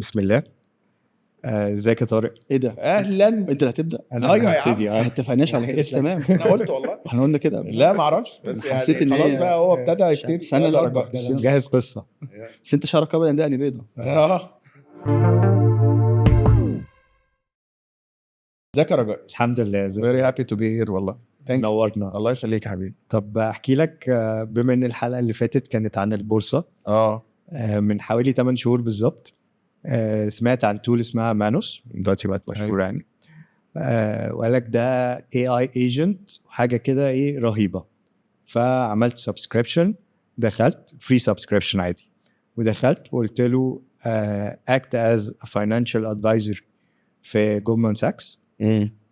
بسم الله. ازيك يا طارق؟ ايه ده؟ اهلا. انت اللي هتبدا؟ انا أيوة يا عم. هبتدي. ما اتفقناش على كده، بس تمام. انا قلت والله. احنا قلنا كده. لا ما اعرفش، بس يعني حسيت إن خلاص هي- بقى هو ابتدى يبتدي. بس أنا يلا الأكبر. رجاء. بس مجهز قصه. بس انت شعرك ابيض، دقني بيضه. اه، ازيك يا رجاء؟ الحمد لله، ازيك؟ very happy to be here والله. thank نورنا. الله يخليك يا حبيبي. طب احكي لك، بما ان الحلقة اللي فاتت كانت عن البورصه، من حوالي 8 شهور بالظبط، سمعت عن tool اسمها Manus، دلوقتي بقت مشهورة يعني، وقال لك ده AI agent حاجة كده ايه رهيبه. فعملت subscription، دخلت free subscription عادي، ودخلت وقلت له act as financial advisor في Goldman Sachs،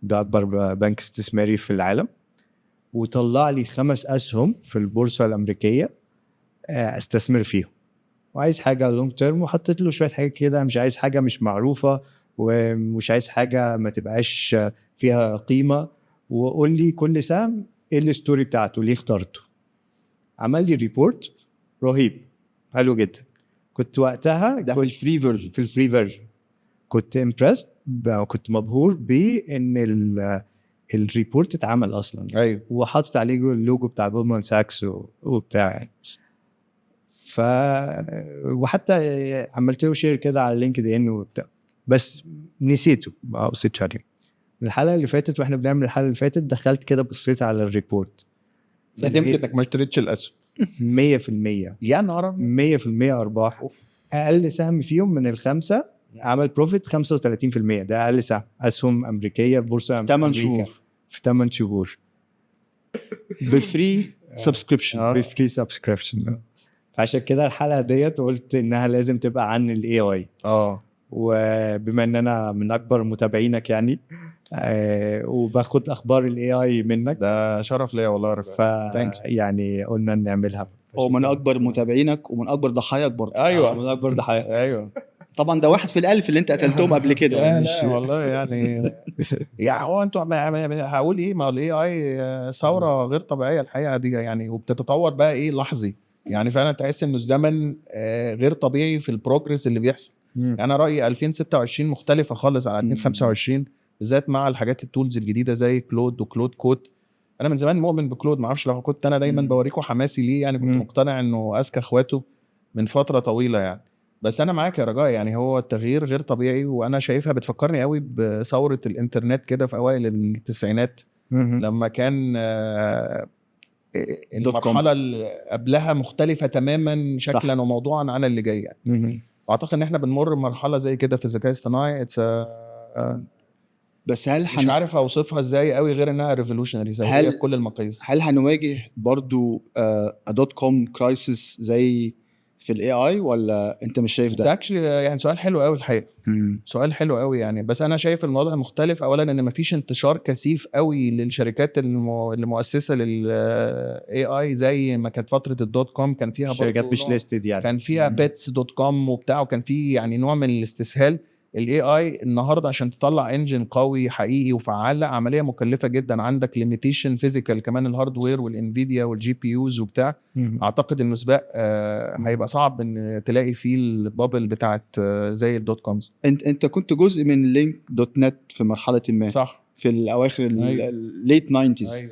ده اكبر بنك استثماري في العالم، وطلع لي 5 اسهم في البورصة الامريكية، استثمر فيهم، وعايز حاجة long term، وحطيت له شوية حاجات كده، مش عايز حاجة مش معروفة ومش عايز حاجة ما تبقاش فيها قيمه، وقول لي كل سهم ايه ال story بتاعته، ليه اخترته. عمل لي report رهيب حلو جدا. كنت وقتها ده في ال free version؟ في ال free version. كنت impressed، كنت مبهور بان ال report اتعمل اصلا، وحاطط عليه اللوجو بتاع Goldman Sachs وبتاع يعني. ف وحتى عملت له share كده على LinkedIn وبتاع، بس نسيته، ما بصيتش عليه. الحلقة اللي فاتت واحنا بنعمل الحلقة اللي فاتت دخلت كده بصيت على ال report. ندمت انك ما اشتريتش الاسهم؟ 100%. يا نهار أبيض. 100% ارباح. اوف. اقل سهم فيهم من الخمسة عمل profit 35%، ده اقل سهم، اسهم امريكية في بورصة 8 أمريكا. شهور. في 8 شهور. ب free subscription. ب free subscription. فعشان كده الحلقة ديت قلت انها لازم تبقى عن ال AI. وبما ان انا من اكبر متابعينك يعني، وباخد اخبار ال AI منك. ده شرف ليا والله يا رجاء. ف Thank you. يعني قلنا نعملها. هو من اكبر متابعينك ومن اكبر ضحاياك برضه. ايوه. من اكبر ضحايا. ايوه. طبعا ده واحد في الالف اللي انت قتلتهم قبل كده. لا. يعني لا والله يعني هو انتوا هقول ايه، ما هو ال AI ثورة غير طبيعية الحقيقة دي يعني، وبتتطور بقى ايه لحظي يعني، فعلا تحس انه الزمن غير طبيعي في ال progress اللي بيحصل. يعني انا رايي 2026 مختلفة خالص عن 2025، بالذات مع الحاجات ال tools الجديدة زي Claude و Claude Code. انا من زمان مؤمن ب Claude، ما اعرفش لو كنت انا دايما بوريكم حماسي ليه يعني، كنت مقتنع انه اذكى اخواته من فترة طويلة يعني. بس انا معاك يا رجاء، يعني هو التغيير غير طبيعي، وانا شايفها بتفكرني قوي بثورة الانترنت كده في اوائل التسعينات، لما كان dot com. المرحلة اللي قبلها مختلفة تماما شكلا وموضوعا عن اللي جاي يعني. واعتقد ان احنا بنمر بمرحلة زي كده في الذكاء الاصطناعي. It's بس هل مش عارف اوصفها ازاي قوي غير انها revolutionary زي بكل المقاييس. هل هنواجه برضو dot com crisis زي في ال AI ولا انت مش شايف ده؟ actually يعني سؤال حلو قوي الحقيقة. سؤال حلو قوي يعني، بس انا شايف الموضوع مختلف. اولا ان مفيش انتشار كثيف قوي للشركات اللي مؤسسة لل AI زي ما كانت فترة ال dot com، كان فيها الشركات برضو مش listed يعني. كان فيها Pets dot com وبتاع، وكان في يعني نوع من الاستسهال. ال AI النهارده عشان تطلع engine قوي حقيقي وفعال، لا، عملية مكلفة جدا، عندك limitation physical كمان، ال hardware وال Nvidia وال GPUs وبتاع. اعتقد انه سباق هيبقى صعب ان تلاقي فيه ال bubble بتاعت زي ال dot coms. انت كنت جزء من Link dot net في مرحلة ما. صح. في الاواخر ال late 90s.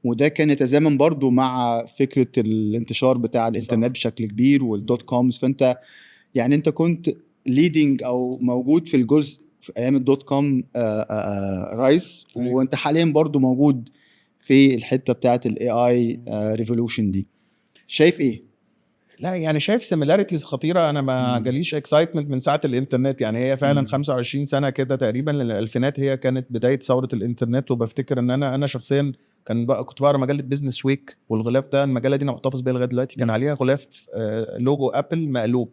وده كان يتزامن برضو مع فكرة الانتشار بتاع الانترنت بشكل كبير وال dot coms، فانت يعني انت كنت leading او موجود في الجزء في ايام ال dot com rise. وانت حاليا برضو موجود في الحتة بتاعه ال AI revolution دي، شايف ايه؟ لا يعني شايف similarities خطيره. انا ما جاليش excitement من ساعة الانترنت يعني، هي فعلا 25 سنة كده تقريبا للالفينات هي كانت بداية ثورة الانترنت. وبفتكر ان انا شخصيا كان بقى كنت بقرا مجلة Business Week، والغلاف ده، المجلة دي انا محتفظ بيها لغاية دلوقتي، كان عليها غلاف logo Apple مقلوب،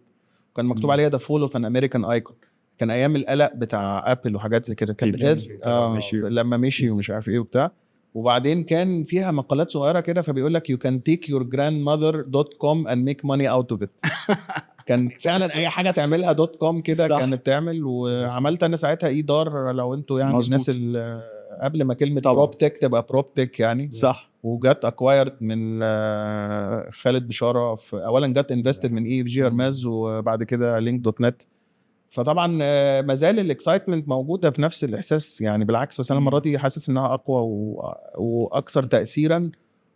كان مكتوب عليها the fall of an American icon. كان ايام القلق بتاع Apple وحاجات زي كده، كان ستيف بداية جوبز مشي. لما مشي ومش عارف ايه وبتاع. وبعدين كان فيها مقالات صغيرة كده، فبيقول لك you can take your grandmother dot com and make money out of it. كان فعلا اي حاجة تعملها dot com كده كانت تعمل. وعملت انا ساعتها اي دار لو انتوا يعني الناس اللي قبل ما كلمة proptech تبقى proptech يعني. وجت acquired من خالد بشارة في اولا جت invested من EFG Hermes وبعد كده Link dot net. فطبعا ما زال ال excitement موجودة في نفس الاحساس يعني، بالعكس، بس انا المرة دي حاسس انها اقوى واكثر تاثيرا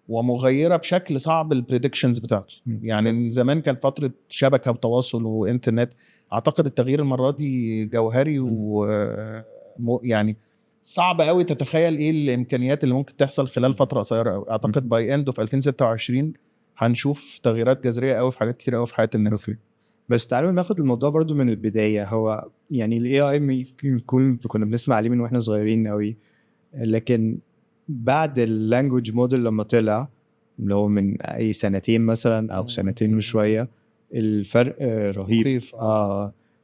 ومغيره بشكل صعب ال predictions بتاعته. يعني من زمان كان فترة شبكة وتواصل وانترنت، اعتقد التغيير المرة دي جوهري و يعني صعب قوي تتخيل ايه الامكانيات اللي ممكن تحصل خلال فترة قصيرة قوي. اعتقد by end of 2026 هنشوف تغييرات جذرية قوي في حاجات كتير قوي في حياة الناس. okay، بس تعالوا ناخد الموضوع برضو من البدايه. هو يعني ال AI يمكن يكون كنا بنسمع عليه من واحنا صغيرين قوي، لكن بعد ال language model لما طلع، اللي هو من اي سنتين مثلا او سنتين وشويه، الفرق رهيب. مخيف.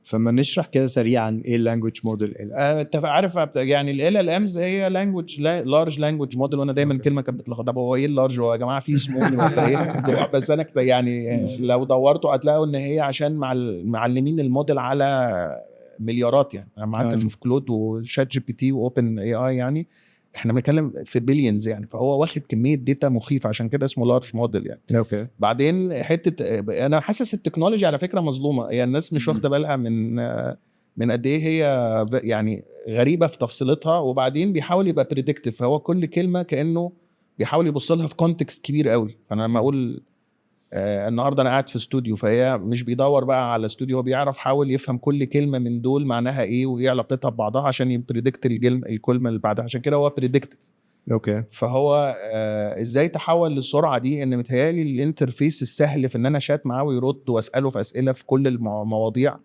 فما نشرح كده سريعا ايه ال language model؟ انت عارف يعني LLMs هي language large language model، وانا دايما كلمة كانت بتلخبط، طب هو ايه ال large؟ هو يا جماعة في سمول ولا ايه؟ بس انا يعني لو دورتوا هتلاقوا ان هي عشان مع معلمين الموديل على مليارات. يعني لما قعدت اشوف Claude و ChatGPT و OpenAI، يعني احنا بنتكلم في billions يعني، فهو واخد كمية data مخيفه، عشان كده اسمه large model يعني. بعدين حتة انا حاسس ال technology على فكرة مظلومه، يعني الناس مش واخده بالها من قد ايه هي يعني غريبة في تفصيلتها. وبعدين بيحاول يبقى predictive، فهو كل كلمة كانه بيحاول يبص لها في context كبير قوي. فانا لما اقول النهارده انا قاعد في استوديو، فهي مش بيدور بقى على استوديو، هو بيعرف حاول يفهم كل كلمة من دول معناها ايه وايه علاقتها ببعضها عشان ي predict الكلمة اللي بعدها، عشان كده هو predictive. فهو ازاي تحول للسرعه دي؟ ان متهيألي ال interface السهل في ان انا شات معاه ويرد واساله في اسئلة في كل المواضيع،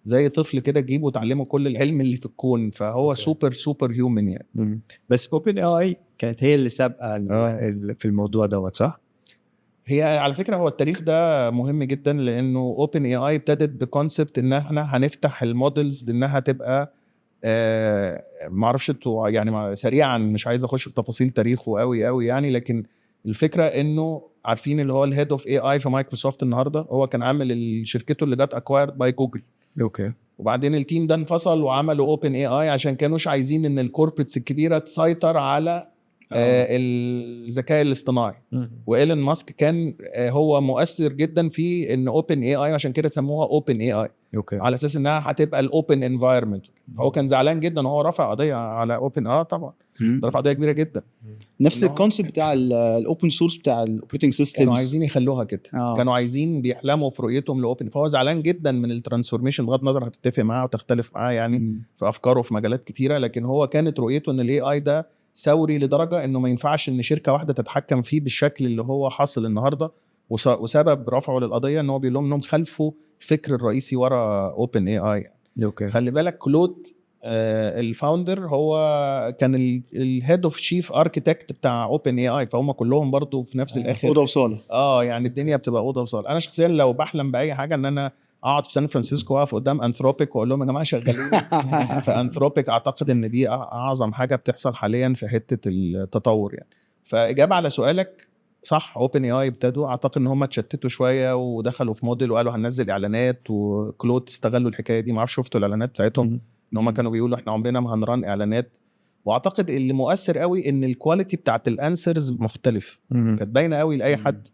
زي طفل كده تجيبه وتعلمه كل العلم اللي في الكون، فهو super super human يعني. بس OpenAI كانت هي اللي سابقه في الموضوع دوت، صح؟ هي على فكرة هو التاريخ ده مهم جدا، لانه OpenAI ابتدت ب concept ان احنا هنفتح ال models لانها تبقى ما اعرفش انتوا يعني سريعا، مش عايز اخش في تفاصيل تاريخه قوي قوي يعني، لكن الفكرة انه عارفين اللي هو ال head of AI في مايكروسوفت النهارده، هو كان عامل شركته اللي جت acquired by Google. وبعدين ال team ده انفصل وعملوا OpenAI عشان كانوش عايزين ان ال corporates الكبيرة تسيطر على الذكاء الاصطناعي. وايلون ماسك كان هو مؤثر جدا في ان OpenAI، عشان كده سموها OpenAI على اساس انها هتبقى ال open environment. فهو كان زعلان جدا وهو رفع قضية على Open طبعا رفع قضية كبيرة جدا. نفس إن هو- ال concept بتاع ال open source بتاع ال operating system. كانوا عايزين يخلوها كده. كانوا عايزين، بيحلموا في رؤيتهم ل open، فهو زعلان جدا من ال transformation، بغض النظر هتتفق معاه وتختلف معاه يعني في افكاره في مجالات كتيره، لكن هو كانت رؤيته ان ال AI ده ثوري لدرجة انه ما ينفعش ان شركة واحدة تتحكم فيه بالشكل اللي هو حاصل النهارده. وسبب رفعه للقضية ان هو بيقول لهم انهم خالفوا الفكر الرئيسي ورا OpenAI. خلي بالك Claude ال founder هو كان ال head of chief architect بتاع OpenAI، فهم كلهم برضو في نفس الاخر اوضة وصاله. اه، يعني الدنيا بتبقى اوضة وصاله. انا شخصيا لو بحلم باي حاجة ان انا اقعد في سان فرانسيسكو واقف قدام Anthropic واقول لهم يا جماعة شغلوني في Anthropic. اعتقد ان دي اعظم حاجة بتحصل حاليا في حتة التطور يعني. فاجابه على سؤالك، صح، OpenAI ابتدوا، اعتقد ان هم اتشتتوا شوية ودخلوا في موديل وقالوا هننزل اعلانات، و Claude استغلوا الحكاية دي. ما اعرفش شفتوا الاعلانات بتاعتهم؟ ان هم كانوا بيقولوا احنا عمرنا ما هن run اعلانات. واعتقد اللي مؤثر قوي ان ال quality بتاعت ال answers مختلف، كانت باينة قوي لاي حد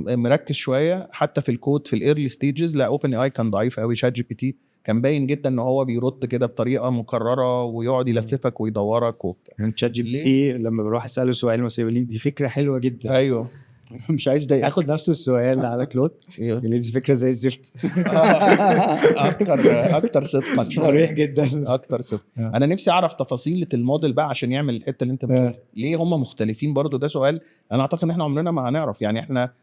مركز شويه، حتى في الكود في ال early stages. لا، OpenAI كان ضعيف قوي. ChatGPT كان باين جدا ان هو بيرد كده بطريقة مكررة ويقعد يلففك ويدورك وبتاع. يعني ChatGPT لما بروح اساله سؤال مثلا يقول لي دي فكرة حلوة جدا. مش عايز ضايقك. اخد نفس السؤال على Claude، يقول لي دي فكرة زي الزفت. اكتر صدقا. صريح جدا. اكتر صدق. انا نفسي اعرف تفاصيل الموديل بقى عشان يعمل الحتة اللي انت بتقولها. ليه هم مختلفين؟ برضو ده سؤال انا اعتقد ان احنا عمرنا ما هنعرف. يعني احنا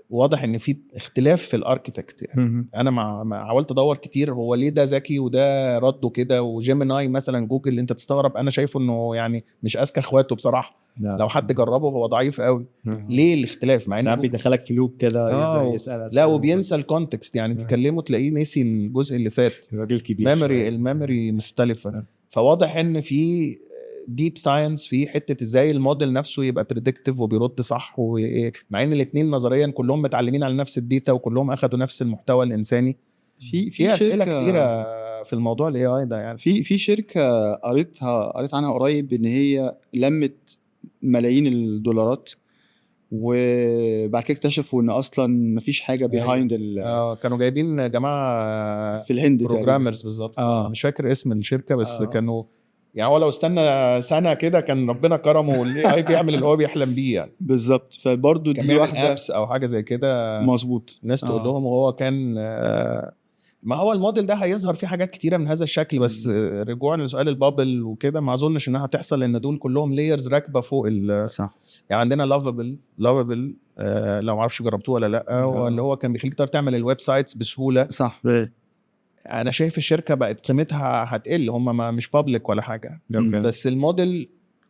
واضح ان في اختلاف في ال architect يعني. انا مع حاولت ادور كتير هو ليه ده ذكي وده رده كده. و Gemini مثلا جوجل اللي انت تستغرب، انا شايفه انه يعني مش اذكى اخواته بصراحه. لا. لو حد جربه هو ضعيف قوي. ليه الاختلاف مع ان ساعات بيدخلك في loop كده، يقدر يسال. لا، وبينسى ال context يعني، تكلمه تلاقيه نسي الجزء اللي فات. راجل كبير memory شوية. ال memory مختلفه. فواضح ان في deep science في حتة ازاي الموديل نفسه يبقى predictive وبيرد صح، مع ان الاثنين نظريا كلهم متعلمين على نفس ال data وكلهم اخدوا نفس المحتوى الانساني. في في اسئلة شركة- كتيرة في الموضوع ال AI ده يعني. في شركة قريت عنها قريب ان هي لمت ملايين الدولارات. وبعد كده اكتشفوا ان اصلا مفيش حاجة behind كانوا جايبين جماعة في الهند programmers بالظبط. مش فاكر اسم الشركة بس كانوا يعني هو لو استنى سنة كده كان ربنا كرمه وال AI بيعمل اللي هو بيحلم بيه يعني. بالظبط. فبرضه دي واحدة apps او حاجة زي كده. مظبوط. الناس تقول لهم، وهو كان ما هو الموديل ده هيظهر فيه حاجات كتيرة من هذا الشكل. بس رجوعا لسؤال ال bubble وكده، ما اظنش انها هتحصل، لان دول كلهم layers راكبه فوق ال صح. يعني عندنا Lovable لو ما اعرفش جربتوه ولا لا، هو اللي هو كان بيخليك تقدر تعمل ال websites بسهولة. صح. انا شايف الشركة بقت قيمتها هتقل، هم ما مش public ولا حاجة. بس ال model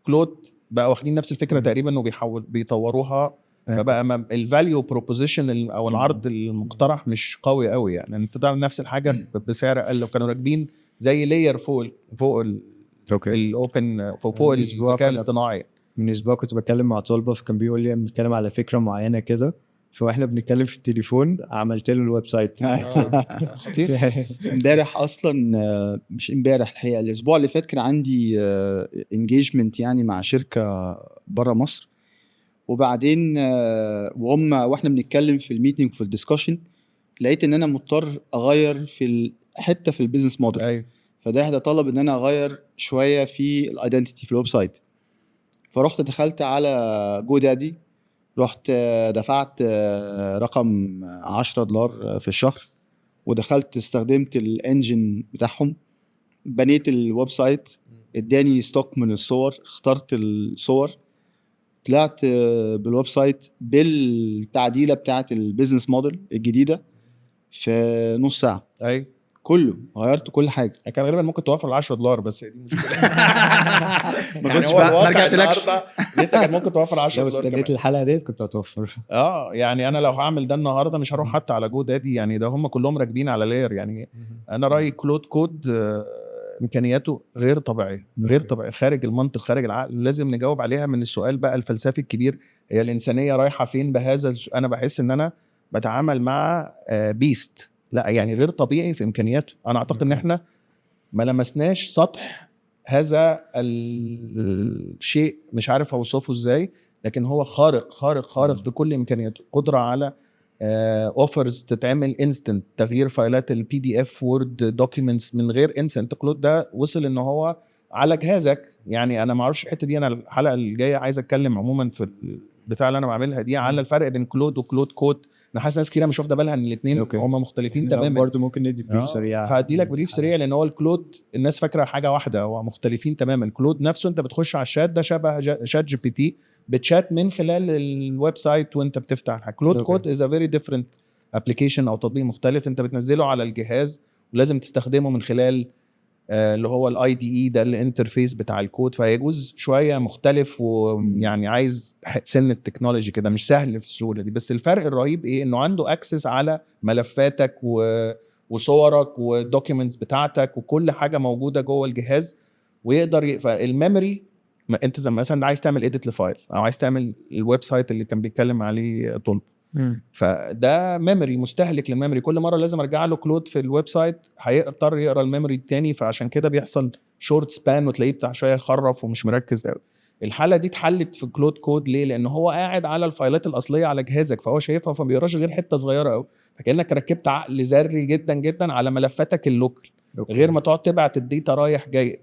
Claude بقى واخدين نفس الفكرة تقريبا وبيحاول بيطوروها، فبقى ال value proposition او العرض المقترح مش قوي قوي يعني. انت تعمل نفس الحاجة بسعر اقل لو كانوا راكبين زي layer فوق ال open فوق الذكاء الاصطناعي. من اسبوع كنت بتكلم مع طلبه، فكان بيقول لي بنتكلم على فكرة معينة كده، فاحنا بنتكلم في التليفون عملت له ال website. خطير. امبارح اصلا، مش امبارح الحقيقة، الاسبوع اللي فات كان عندي engagement يعني مع شركة بره مصر، وبعدين وهم واحنا بنتكلم في ال meeting وفي ال discussion لقيت ان انا مضطر اغير في حتة في ال business model. فده هيتطلب ان انا اغير شوية في ال identity في ال website. فرحت دخلت على GoDaddy، رحت دفعت رقم $10 في الشهر، ودخلت استخدمت ال engine بتاعهم، بنيت ال website، اداني stock من الصور، اخترت الصور، طلعت بال website بالتعديله بتاعت ال business model الجديدة في نص ساعة. ايوه كله غيرت كل حاجة. كان غالبا ممكن توفر $10 بس دي مشكلة. ما كنتش ما رجعتلكش. انت كان ممكن توفر $10 لو استنيت الحلقة ديت كنت هتوفر. يعني انا لو هعمل ده النهارده مش هروح حتى على GoDaddy، يعني ده هم كلهم راكبين على layer. يعني انا رايي Claude Code امكانياته غير طبيعية، غير طبيعية، خارج المنطق، خارج العقل. لازم نجاوب عليها من السؤال بقى الفلسفي الكبير، هي الانسانية رايحة فين بهذا؟ انا بحس ان انا بتعامل مع beast، لا يعني غير طبيعي في امكانياته. انا اعتقد ان احنا ما لمسناش سطح هذا الشيء، مش عارف اوصفه ازاي، لكن هو خارق خارق خارق في كل امكانياته. قدره على offers تتعمل instant، تغيير فايلات ال PDF Word documents من غير instant. Claude ده وصل ان هو على جهازك. يعني انا ما اعرفش الحتة دي، انا الحلقة الجاية عايز اتكلم عموما في البتاع اللي انا بعملها دي على الفرق بين Claude و Claude Code. انا حاسس ناس كتير مش واخده بالها ان الاثنين هم مختلفين تماما. برضه ممكن ندي brief سريع. هدي لك brief سريع، لان هو ال Claude الناس فاكره حاجة واحدة، هو مختلفين تماما. Claude نفسه انت بتخش على الشات ده شبه ChatGPT، بتشات من خلال ال website وانت بتفتح الحاجة. Claude Code is a very different application او تطبيق مختلف، انت بتنزله على الجهاز ولازم تستخدمه من خلال اللي هو ال IDE ده، ال interface بتاع الكود، فيجوز شوية مختلف ويعني عايز سن ال technology كده، مش سهل في السهولة دي. بس الفرق الرهيب ايه؟ انه عنده access على ملفاتك وصورك وال documents بتاعتك وكل حاجة موجودة جوه الجهاز، ويقدر فال memory ما انت زي مثلا عايز تعمل edit ل file او عايز تعمل ال website اللي كان بيتكلم عليه طلب، فده memory مستهلك لل memory. كل مرة لازم ارجع له Claude في ال website، هيضطر يقرا ال memory التاني، فعشان كده بيحصل short span وتلاقيه بتاع شوية خرف ومش مركز قوي. الحالة دي اتحلت في Claude Code ليه؟ لان هو قاعد على الفايلات الاصلية على جهازك، فهو شايفها فما بيقراش غير حتة صغيرة قوي، فكانك ركبت عقل ذري جدا جدا على ملفاتك ال local، غير ما تقعد تبعت ال data رايح جاي.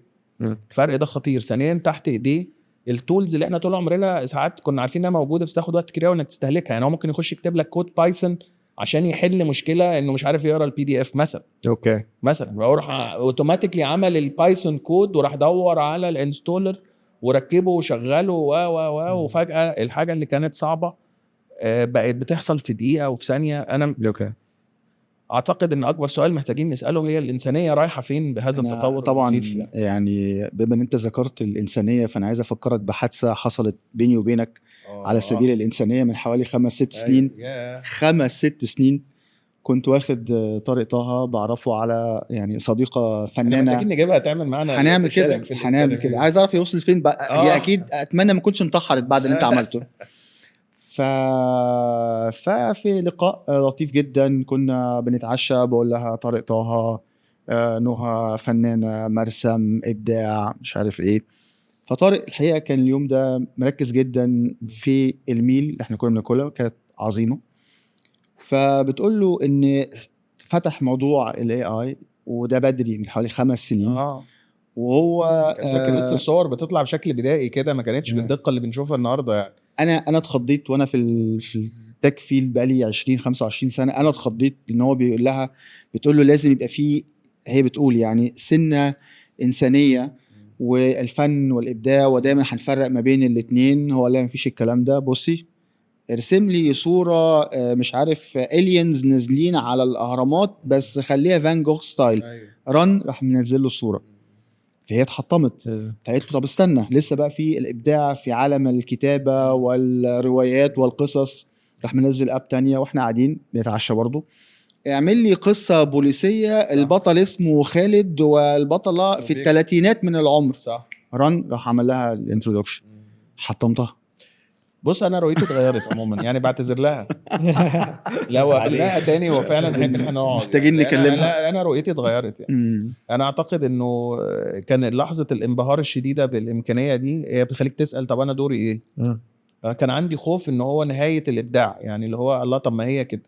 الفرق ده خطير. ثانيا تحت ايديه ال tools اللي احنا طول عمرنا ساعات كنا عارفين انها موجودة بس تاخد وقت كتير قوي انك تستهلكها. يعني هو ممكن يخش يكتب لك code Python عشان يحل مشكلة انه مش عارف يقرا ال PDF مثلا. مثلا هو راح automatically عمل ال Python code وراح دور على ال installer وركبه وشغله و و و وفجاة الحاجة اللي كانت صعبة بقت بتحصل في دقيقة وفي ثانية. انا اعتقد ان اكبر سؤال محتاجين نساله هي الانسانية رايحة فين بهذا التطور طبعا المخيف يعني. يعني بما ان انت ذكرت الانسانية، فانا عايز افكرك بحادثة حصلت بيني وبينك على سبيل الانسانية من حوالي 5 6 سنين. 5 6 سنين كنت واخد طارق طه بعرفه على يعني صديقه فنانة. محتاجين نجيبها تعمل معانا. هنعمل كده، هنعمل كده. عايز اعرف هي وصلت فين بقى. هي اكيد اتمنى ما كنتش انتحرت بعد اللي انت عملته. ففي لقاء لطيف جدا كنا بنتعشى، بقول لها طارق طه، نهى فنانة، مرسم، ابداع، مش عارف ايه. فطارق الحقيقة كان اليوم ده مركز جدا في ال meal اللي احنا كنا بناكلها، كانت عظيمة. فبتقول له ان فتح موضوع ال AI، وده بدري من حوالي 5 سنين. وهو كنت فاكر لسه الصور بتطلع بشكل بدائي كده، ما كانتش بالدقه اللي بنشوفها النهارده يعني. انا اتخضيت وانا في ال tech field بقالي 20 25 سنه. انا اتخضيت ان هو بيقول لها، بتقول له لازم يبقى فيه، هي بتقول يعني سنة انسانيه والفن والابداع، ودايما هنفرق ما بين الاثنين. هو لا، مفيش الكلام ده، بصي ارسم لي صوره مش عارف aliens نازلين على الاهرامات، بس خليها Van Gogh style. Run، راح منزل له الصوره، فهي اتحطمت. فقالت له طب استنى، لسه بقى في الابداع في عالم الكتابة والروايات والقصص. راح منزل app تانية واحنا قاعدين بنتعشى برضه، اعمل لي قصة بوليسيه، البطل اسمه خالد والبطله في الثلاثينات من العمر. Run، راح عمل لها ال introduction، حطمتها. بص، انا رؤيتي اتغيرت عموما يعني، بعتذر لها لو قابلناها تاني، وفعلا نحب ان احنا نقعد محتاجين يعني. نكلمها. أنا رؤيتي اتغيرت يعني. انا اعتقد انه كان لحظة الانبهار الشديدة بالامكانيه دي هي بتخليك تسال طب انا دوري ايه؟ كان عندي خوف ان هو نهاية الابداع، يعني اللي هو الله، طب ما هي كده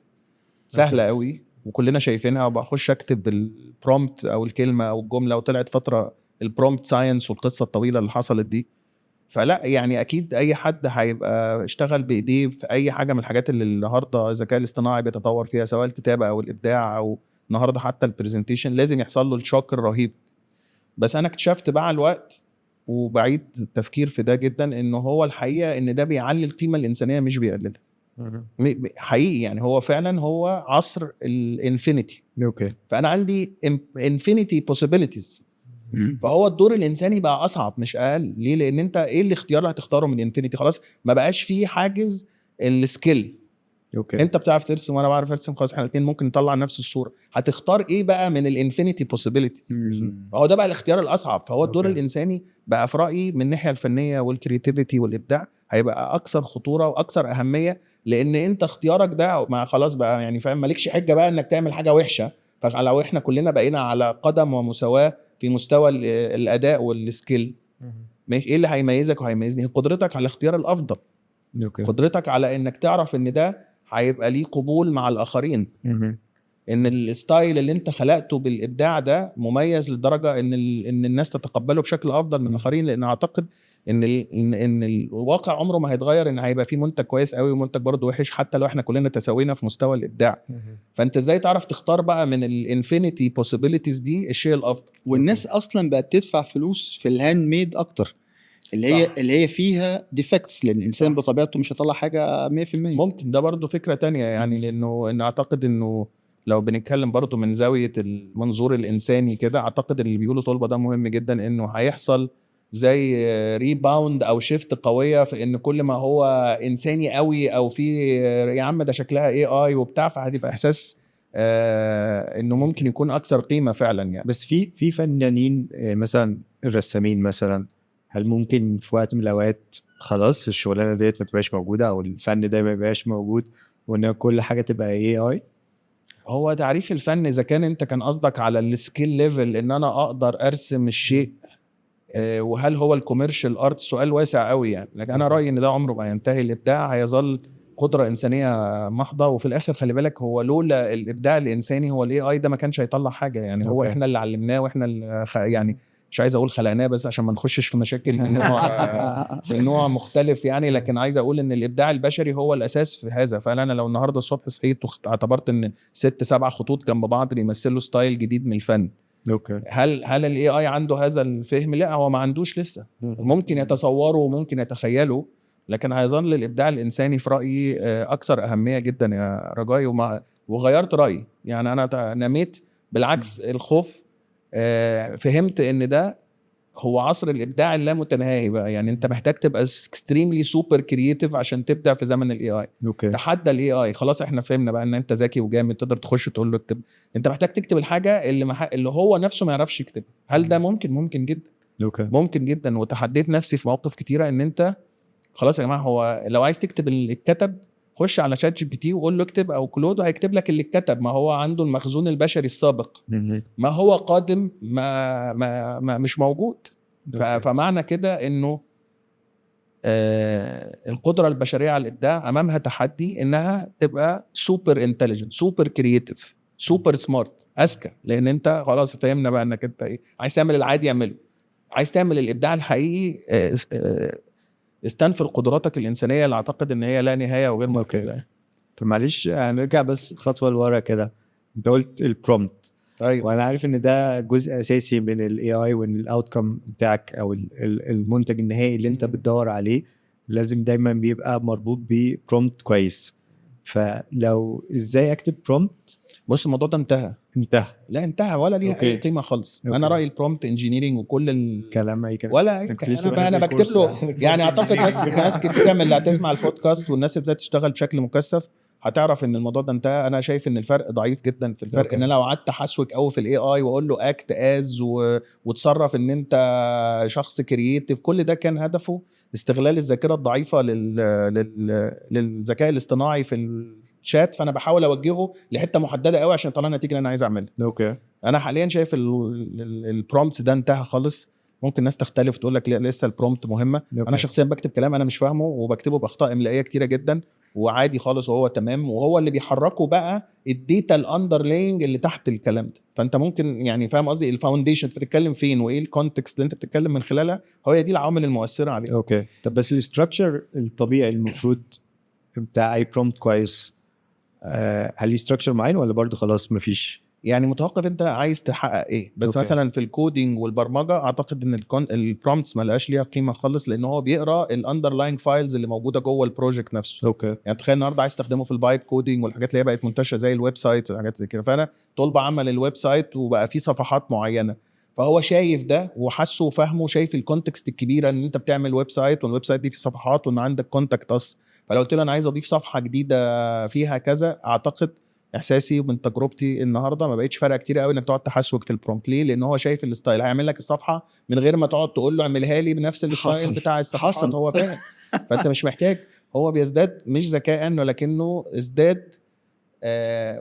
سهلة قوي وكلنا شايفينها، وبخش اكتب ال prompt او الكلمة او الجمله، وطلعت فترة ال prompt science والقصه الطويلة اللي حصلت دي. فلا يعني اكيد اي حد هيبقى اشتغل بايديه في اي حاجة من الحاجات اللي النهارده الذكاء الاصطناعي بيتطور فيها، سواء الكتابة او الابداع او النهارده حتى ال presentation، لازم يحصل له ال shock الرهيب. بس انا اكتشفت مع الوقت، وبعيد التفكير في ده جدا، انه هو الحقيقة ان ده بيعلي القيمة الانسانية مش بيقللها. حقيقي يعني هو فعلا هو عصر ال infinity. فانا عندي infinity possibilities. فهو الدور الانساني بقى اصعب مش اقل. ليه؟ لان انت ايه الاختيار اللي هتختاره من infinity؟ خلاص ما بقاش فيه حاجز ال skill. انت بتعرف ترسم وانا بعرف ارسم، خلاص احنا الاثنين ممكن نطلع نفس الصوره. هتختار ايه بقى من ال infinity possibilities؟ فهو ده بقى الاختيار الاصعب. فهو الدور الانساني بقى في رايي من الناحية الفنية وال creativity والابداع هيبقى اكثر خطورة واكثر اهميه، لان انت اختيارك ده ما خلاص بقى يعني فاهم، مالكش حجه بقى انك تعمل حاجة وحشه. فلو احنا كلنا بقينا على قدم ومساواة في مستوى الاداء وال skill، ماشي، ايه اللي هيميزك وهيميزني؟ قدرتك على الاختيار الافضل. قدرتك على انك تعرف ان ده هيبقى ليه قبول مع الاخرين، ان ال style اللي انت خلقته بالابداع ده مميز لدرجة ان الناس تتقبله بشكل افضل من الاخرين. لان اعتقد ان الواقع عمره ما هيتغير، ان هيبقى في منتج كويس قوي ومنتج برضه وحش، حتى لو احنا كلنا تساوينا في مستوى الابداع. فانت ازاي تعرف تختار بقى من ال infinity possibilities دي الشيء الافضل؟ والناس اصلا بقت تدفع فلوس في ال handmade اكتر، اللي هي اللي هي فيها defects، لان الانسان بطبيعته مش هيطلع حاجة 100%. ممكن ده برضو فكرة تانية يعني، لأنه إن أعتقد إنه لو بنتكلم برضو من زاوية المنظور الإنساني كده، أعتقد اللي بيقوله طلبة ده مهم جدا، إنه هيحصل زي rebound أو shift قوية في إن كل ما هو إنساني قوي أو في يا عم ده شكلها AI وبتاع، فهتبقى إحساس إنه ممكن يكون أكثر قيمة فعلا يعني. بس في فنانين مثلا الرسامين مثلا، هل ممكن في وقت من الاوقات خلاص الشغلانة ديت ما تبقاش موجودة او الفن ده ما يبقاش موجود، وان كل حاجة تبقى AI؟ هو تعريف الفن، اذا كان انت كان قصدك على ال skill level ان انا اقدر ارسم الشيء وهل هو ال commercial art، سؤال واسع قوي يعني. لكن انا رايي ان ده عمره ما ينتهي، الابداع هيظل قدره انسانيه محضه. وفي الاخر خلي بالك، هو لولا الابداع الانساني هو ال AI ده ما كانش هيطلع حاجة يعني. هو احنا اللي علمناه واحنا اللي يعني مش عايز اقول خلقناه، بس عشان ما نخشش في مشاكل من نوع مختلف يعني. لكن عايز اقول ان الابداع البشري هو الاساس في هذا. فانا لو النهارده الصبح صحيت واعتبرت ان ست سبع خطوط جنب بعض بيمثلوا style جديد من الفن، هل ال AI عنده هذا الفهم؟ لا، هو ما عندوش لسه. ممكن يتصوره وممكن يتخيله، لكن هيظل الابداع الانساني في رايي اكثر اهمية جدا يا رجاي. وغيرت رايي يعني، انا نميت بالعكس الخوف، فهمت ان ده هو عصر الابداع اللامتناهي بقى. يعني انت محتاج تبقى extremely super creative عشان تبدع في زمن ال AI. تحدى ال AI، خلاص احنا فهمنا بقى ان انت ذكي وجامد، تقدر تخش تقول له اكتب. انت محتاج تكتب الحاجة اللي هو نفسه ما يعرفش يكتبها. هل ده ممكن؟ ممكن جدا. ممكن جدا. وتحديت نفسي في مواقف كتيرة ان انت خلاص يا جماعه، هو لو عايز تكتب اللي اتكتب خش على ChatGPT وقول له اكتب او Claude وهيكتب لك اللي اتكتب، ما هو عنده المخزون البشري السابق. ما هو قادم ما, ما, ما مش موجود. فمعنى كده انه القدرة البشرية على الابداع امامها تحدي انها تبقى super intelligent، super creative، super smart، اذكى، لان انت خلاص فهمنا بقى انك انت ايه، عايز تعمل العادي اعمله، عايز تعمل الابداع الحقيقي استنفر قدراتك الانسانية اللي اعتقد ان هي لا نهاية وغير محدودة. طب معلش هنرجع بس خطوة لورا كده. انت قلت ال prompt. وانا عارف ان ده جزء اساسي من ال AI، وان ال outcome بتاعك او المنتج النهائي اللي انت بتدور عليه لازم دايما بيبقى مربوط ب prompt كويس. فلو ازاي اكتب prompt؟ بص، الموضوع ده انتهى. انتهى؟ لا، انتهى ولا ليها اي قيمة خالص. انا رايي ال prompt engineering وكل كلام اي كلام. ولا أي كنت كلام. لسه انا بقى انا بنزل بكتب كورس له عن يعني اعتقد ناس كتيرة من اللي هتسمع البودكاست والناس اللي ابتدت تشتغل بشكل مكثف هتعرف ان الموضوع ده انتهى. انا شايف ان الفرق ضعيف جدا في الفرق، ان انا لو قعدت احسوك قوي في ال AI واقول له act as وتصرف ان انت شخص creative، كل ده كان هدفه استغلال الذاكرة الضعيفة للذكاء الاصطناعي في الشات، فانا بحاول اوجهه لحته محددة قوي عشان يطلع النتيجة اللي انا عايز اعملها. انا حاليا شايف ال prompt ده انتهى خالص. ممكن الناس تختلف تقول لك لا، لسه ال prompt مهمه. انا شخصيا بكتب كلام انا مش فاهمه وبكتبه باخطاء املائيه كتيرة جدا وعادي خالص وهو تمام، وهو اللي بيحركه بقى ال data ال underlying اللي تحت الكلام ده. فانت ممكن يعني فاهم قصدي، ال foundation انت بتتكلم فين وايه ال context اللي انت بتتكلم من خلالها، هو دي العوامل المؤثرة عليه. okay، طب بس ال structure الطبيعي المفروض بتاع اي prompt كويس، هل ليه structure معين ولا برضه خلاص مفيش؟ يعني متوقف انت عايز تحقق ايه بس. مثلا في ال coding والبرمجة اعتقد ان ال prompts ما لقاش ليها قيمة خالص، لان هو بيقرا ال underlying files اللي موجودة جوه ال project نفسه. يعني تخيل النهارده عايز تستخدمه في ال vibe coding والحاجات اللي هي بقت منتشرة زي ال website والحاجات زي كده، فانا طلبه عمل ال website وبقى فيه صفحات معينه، فهو شايف ده وحاسه وفاهمه، شايف ال context الكبيرة ان انت بتعمل website وال website دي فيه صفحات وان عندك contact us. فلو قلت له انا عايز اضيف صفحة جديدة فيها كذا، اعتقد احساسي ومن تجربتي النهارده ما بقتش فارقه كتير قوي انك تقعد تحسوك في ال prompt. ليه؟ لان هو شايف ال style، هيعمل لك الصفحة من غير ما تقعد تقول له اعملها لي بنفس ال style بتاع الصفحات. هو فاهم، فانت مش محتاج. هو بيزداد مش ذكاء ولكنه ازداد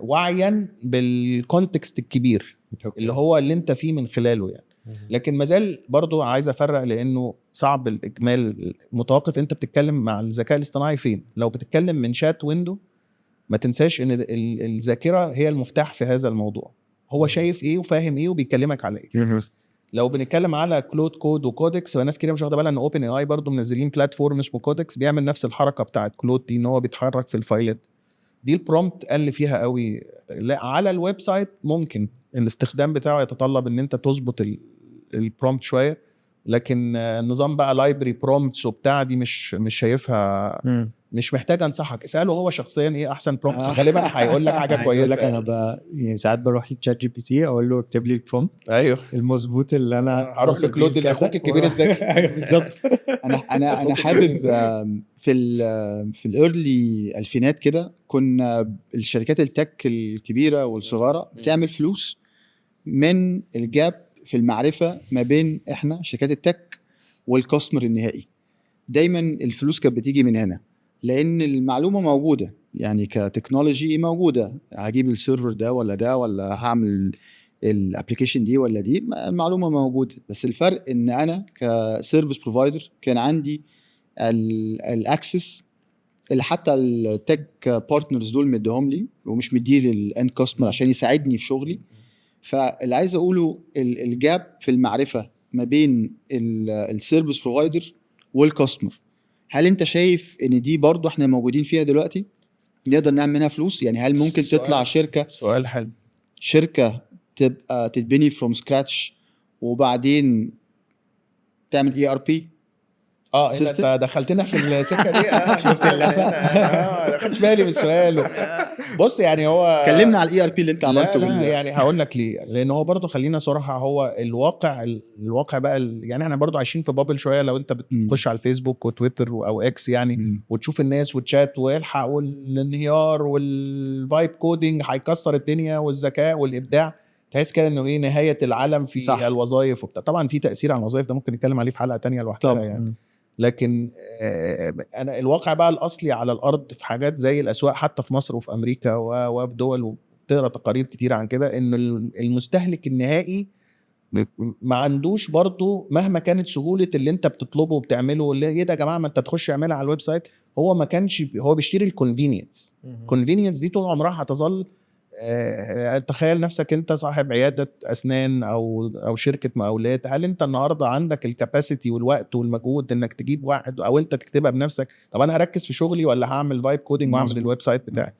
وعيا بال context الكبير اللي هو اللي انت فيه من خلاله يعني. لكن مازال برضو عايز افرق لانه صعب الاجمال، متوقف انت بتتكلم مع الذكاء الاصطناعي فين. لو بتتكلم من chat window ما تنساش ان الذاكرة هي المفتاح في هذا الموضوع، هو شايف ايه وفاهم ايه وبيكلمك على ايه. لو بنتكلم على Claude Code و Codex، فناس كتير مش واخده بالها ان OpenAI برضو منزلين platform اسمه Codex بيعمل نفس الحركة بتاعت Claude دي، ان هو بيتحرك في ال fileات دي. ال prompt قل فيها قوي. لا، على ال website ممكن الاستخدام بتاعه يتطلب ان انت تظبط ال prompt شويه، لكن نظام بقى library prompts وبتاع دي مش شايفها. مش محتاج انصحك، اساله هو شخصيا ايه احسن prompt، غالبا هيقول لك حاجة عايز اقول لك كويسه. انا بقى يعني ساعات بروح ل ChatGPT اقول له اكتب لي ال prompt المظبوط اللي انا هروح أوصل بيه ل Claude اللي لكذا. اخوك الكبير الذكي. ايوه بالظبط. انا حابب في ال early الفينات كده كنا الشركات ال tech الكبيرة والصغيرة بتعمل فلوس من ال gap في المعرفة ما بين احنا شركات ال tech وال customer النهائي. دايما الفلوس كانت بتيجي من هنا لان المعلومة موجوده، يعني ك technology موجوده، هجيب ال server ده ولا ده ولا هعمل ال application دي ولا دي، المعلومة موجوده. بس الفرق ان انا ك service provider كان عندي ال access اللي حتى ال tech partners دول مديهم لي ومش مديه لل end customer عشان يساعدني في شغلي. فاللي عايز اقوله ال gap في المعرفة ما بين ال service provider وال customer، هل انت شايف ان دي برضو احنا موجودين فيها دلوقتي نقدر نعمل منها فلوس؟ يعني هل ممكن تطلع شركة سؤال حلو. شركة تبقى تتبني from scratch وبعدين تعمل ERP؟ اه إيه ده، System؟ انت دخلتنا في السكة دي. شفت اللفه؟ ما خدتش بالي من السؤال. بص يعني هو كلمنا على ال ERP اللي انت لا عملته لا يعني هقول لك ليه، لان هو برضو خلينا صراحة هو الواقع بقى يعني احنا برضو عايشين في bubble شويه. لو انت بتخش على الفيسبوك وتويتر او X يعني وتشوف الناس وتشات والحق والانهيار وال vibe coding هيكسر الدنيا والذكاء والابداع، تحس كده انه ايه نهاية العالم في الوظائف وبتاع. طبعا في تاثير على الوظائف، ده ممكن نتكلم عليه في حلقة تانية لوحدها يعني. لكن انا الواقع بقى الاصلي على الارض في حاجات زي الاسواق حتى في مصر وفي امريكا وفي دول، وبتقرا تقارير كتير عن كده، ان المستهلك النهائي ما عندوش برضو مهما كانت سهولة اللي انت بتطلبه وبتعمله، اللي ايه ده يا جماعة ما انت تخش اعملها على ال website، هو ما كانش هو بيشتري ال convenience. ال convenience دي طول عمرها هتظل. تخيل نفسك انت صاحب عيادة اسنان او شركة مقاولات، هل انت النهارده عندك ال capacity والوقت والمجهود انك تجيب واحد او انت تكتبها بنفسك؟ طب انا هركز في شغلي ولا هعمل vibe coding واعمل ال website بتاعي؟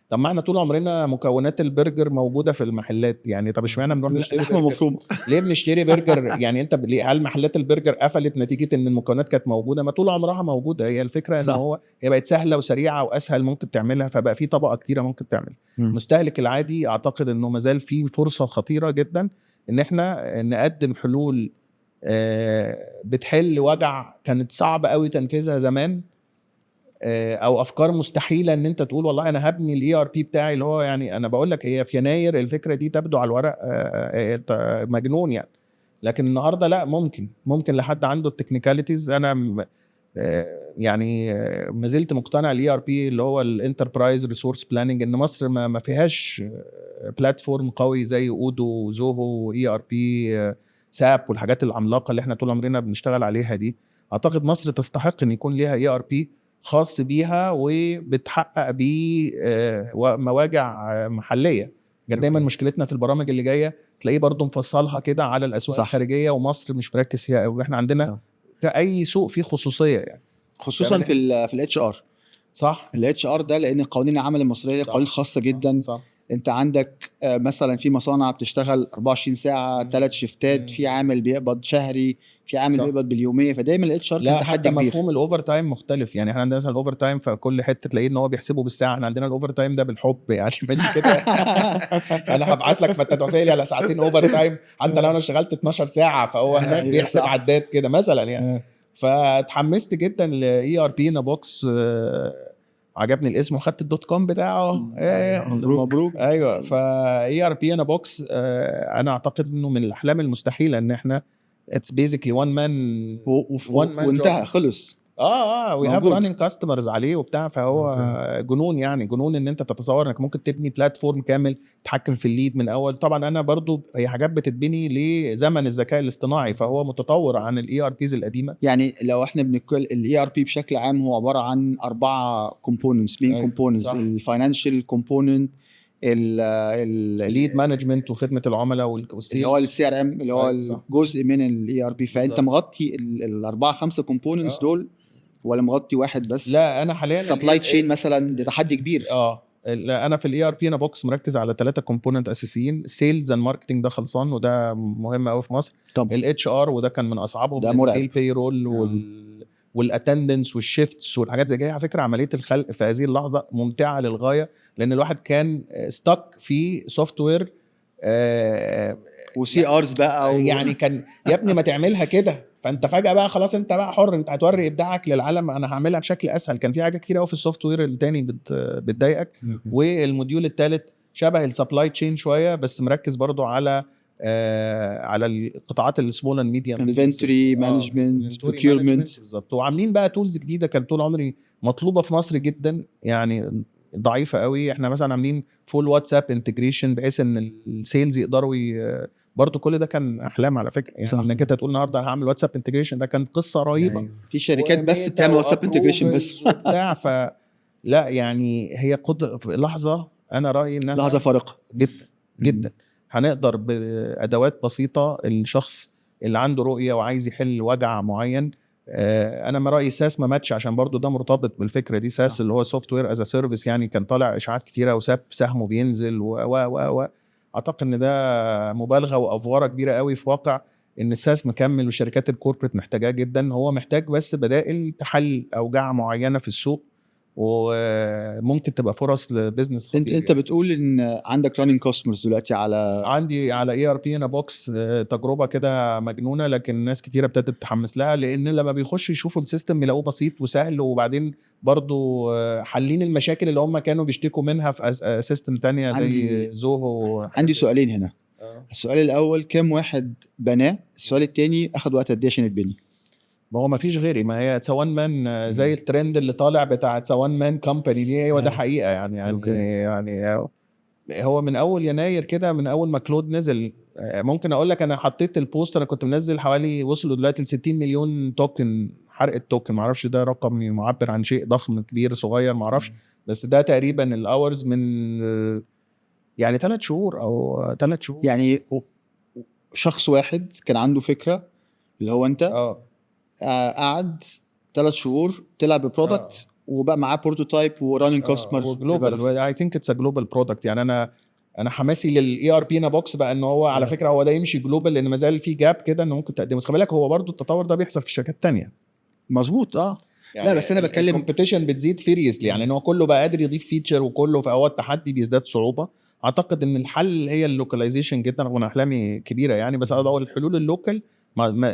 طب ما احنا طول عمرنا مكونات البرجر موجودة في المحلات يعني، طب اشمعنى بنروح نشتري لحمه مفرومه؟ ليه بنشتري برجر يعني؟ انت ليه هل محلات البرجر قفلت نتيجة ان المكونات كانت موجودة؟ ما طول عمرها موجودة. هي الفكرة ان هو هي بقت سهلة وسريعة واسهل ممكن تعملها، فبقى في طبقه كتيرة ممكن تعملها. المستهلك العادي اعتقد انه مازال في فرصة خطيرة جدا ان احنا نقدم حلول بتحل وجع كانت صعب قوي تنفيذها زمان، او افكار مستحيلة ان انت تقول والله انا هبني ال ERP بتاعي، اللي هو يعني انا بقول لك هي في يناير الفكرة دي تبدو على الورق مجنون يعني، لكن النهارده لا، ممكن لحد عنده ال technicalities. انا يعني ما زلت مقتنع ال ERP اللي هو ال enterprise resource planning ان مصر ما فيهاش platform قوي زي Odoo و Zoho ERP SAP والحاجات العملاقة اللي احنا طول عمرنا بنشتغل عليها دي. اعتقد مصر تستحق ان يكون ليها ERP خاص بيها وبتحقق بيه مواجع محليه. كان دايما مشكلتنا في البرامج اللي جاية تلاقيه برضو مفصلها كده على الاسواق الخارجية، ومصر مش مركز فيها قوي. احنا عندنا كأي سوق فيه خصوصية يعني، خصوصا في ال HR. صح، ال HR ده لان قوانين العمل المصرية قوانين خاصة جدا. صح. انت عندك مثلا في مصانع بتشتغل 24 ساعة، 3 شيفتات، في عامل بيقبض شهري، في عامل بيقبض باليوميه، فدايما ال HR لا حتى مفهوم ال overtime مختلف يعني. احنا عندنا مثلا ال overtime في كل حتة تلاقيه ان هو بيحسبه بالساعة، احنا عندنا ال overtime ده بالحب يعني ماشي كده انا هبعت لك فانت توافق لي على ساعتين overtime حتى لو انا اشتغلت 12 ساعة، فهو هناك بيحسب عداد كده مثلا يعني. فتحمست جدا ل ERP in a box، عجبني الاسم وخدت ال dot com بتاعه. مبروك. ايوه، ف ERP in a box انا اعتقد انه من الاحلام المستحيلة ان احنا it's basically one man وانتهى خلص. We have running customers عليه وبتاع، فهو جنون يعني، جنون ان انت تتصور انك ممكن تبني platform كامل تتحكم في ال lead من اول. طبعا انا برضو هي حاجات بتتبني لزمن الذكاء الاصطناعي، فهو متطور عن ال ERPs القديمة. يعني لو احنا بنتكلم ال ERP بشكل عام هو عبارة عن 4 components، main components، ال financial component، ال lead management وخدمه العملاء وال sales اللي هو ال CRM اللي هو جزء من ال ERP. فانت مغطي الاربعة خمسة components دول ولا مغطي واحد بس؟ لا انا حاليا supply chain مثلا ده تحدي كبير. لا انا في ال ERP in a box مركز على 3 component اساسيين، sales and marketing ده خلصان وده مهم قوي في مصر. ال HR وده كان من اصعبهم، ده مرعب، ال payroll وال attendance وال shifts والحاجات زي كده. على فكرة عملية الخلق في هذه اللحظة ممتعة للغاية، لان الواحد كان stuck في software و CRs بقى يعني كان يا ابني ما تعملها كده، فانت فجاة بقى خلاص انت بقى حر، انت هتوري ابداعك للعالم، انا هعملها بشكل اسهل. كان في حاجة كتير قوي في ال software التاني بتضايقك. وال module الثالث شبه ال supply chain شوية، بس مركز برضو على القطاعات ال small and medium، inventory management، procurement. بالظبط. وعاملين بقى tools جديدة كان طول عمري مطلوبه في مصر جدا، يعني ضعيفة قوي. احنا مثلا عاملين full WhatsApp integration بحيث ان ال sales يقدروا برضو كل ده كان احلام على فكرة يعني، انك انت تقول النهارده هعمل WhatsApp integration ده كانت قصة رهيبة. في شركات بس بتعمل WhatsApp integration بس بتاع. ف لا يعني هي قدر لحظة، انا رايي انها لحظة فارقه جدا جدا. هنقدر بادوات بسيطة الشخص اللي عنده رؤية وعايز يحل وجع معين. انا ما رايي SaaS ما ماتش، عشان برضو ده مرتبط بالفكرة دي. SaaS اللي هو software as a service، يعني كان طالع اشاعات كتيرة وساب سهمه بينزل و و و اعتقد ان ده مبالغه وافوره كبيرة قوي في واقع ان ال SaaS مكمل والشركات ال corporate محتاجاه جدا. هو محتاج بس بدائل تحل اوجاع معينة في السوق، وممكن تبقى فرص ل business. انت بتقول ان عندك running customers دلوقتي على عندي على ERP in a box تجربه كده مجنونة، لكن ناس كتيرة ابتدت تتحمس لها، لان لما بيخشوا يشوفوا ال system يلاقوه بسيط وسهل، وبعدين برضو حالين المشاكل اللي هم كانوا بيشتكوا منها في system تانية زي Zoho. عندي سؤالين هنا. السؤال الاول، كم واحد بناه؟ السؤال الثاني، اخذ وقت قد ايه عشان يتبني؟ ما هو ما فيش غيري، ما هي one man، زي الترند اللي طالع بتاع one man company دي، هو ده حقيقة يعني. يعني يعني هو من اول يناير كده، من اول ما Claude نزل ممكن اقول لك انا حطيت ال post، انا كنت منزل حوالي، وصلوا دلوقتي ل 60 مليون token، حرق ال token. ما اعرفش ده رقم معبر عن شيء ضخم كبير صغير ما اعرفش، بس ده تقريبا ال hours من يعني 3 شهور او 3 شهور. يعني شخص واحد كان عنده فكرة اللي هو انت قعد 3 شهور طلع ب product وبقى معاه prototype و running customer. و global، I think it's a global product. يعني انا حماسي لل ERP in a box بقى ان هو على فكرة هو ده يمشي global، لان ما زال في gap كده انه ممكن تقدمه. بس خلي بالك هو برضو التطور ده بيحصل في الشركات الثانية. مظبوط اه. يعني لا، بس أنا بتكلم- ال competition بتزيد fiercely، يعني ان هو كله بقى قادر يضيف feature وكله، فهو التحدي بيزداد صعوبه. اعتقد ان الحل هي ال localization جدا، رغم ان احلامي كبيرة يعني، بس اقدر اقول الحلول ال local ما ما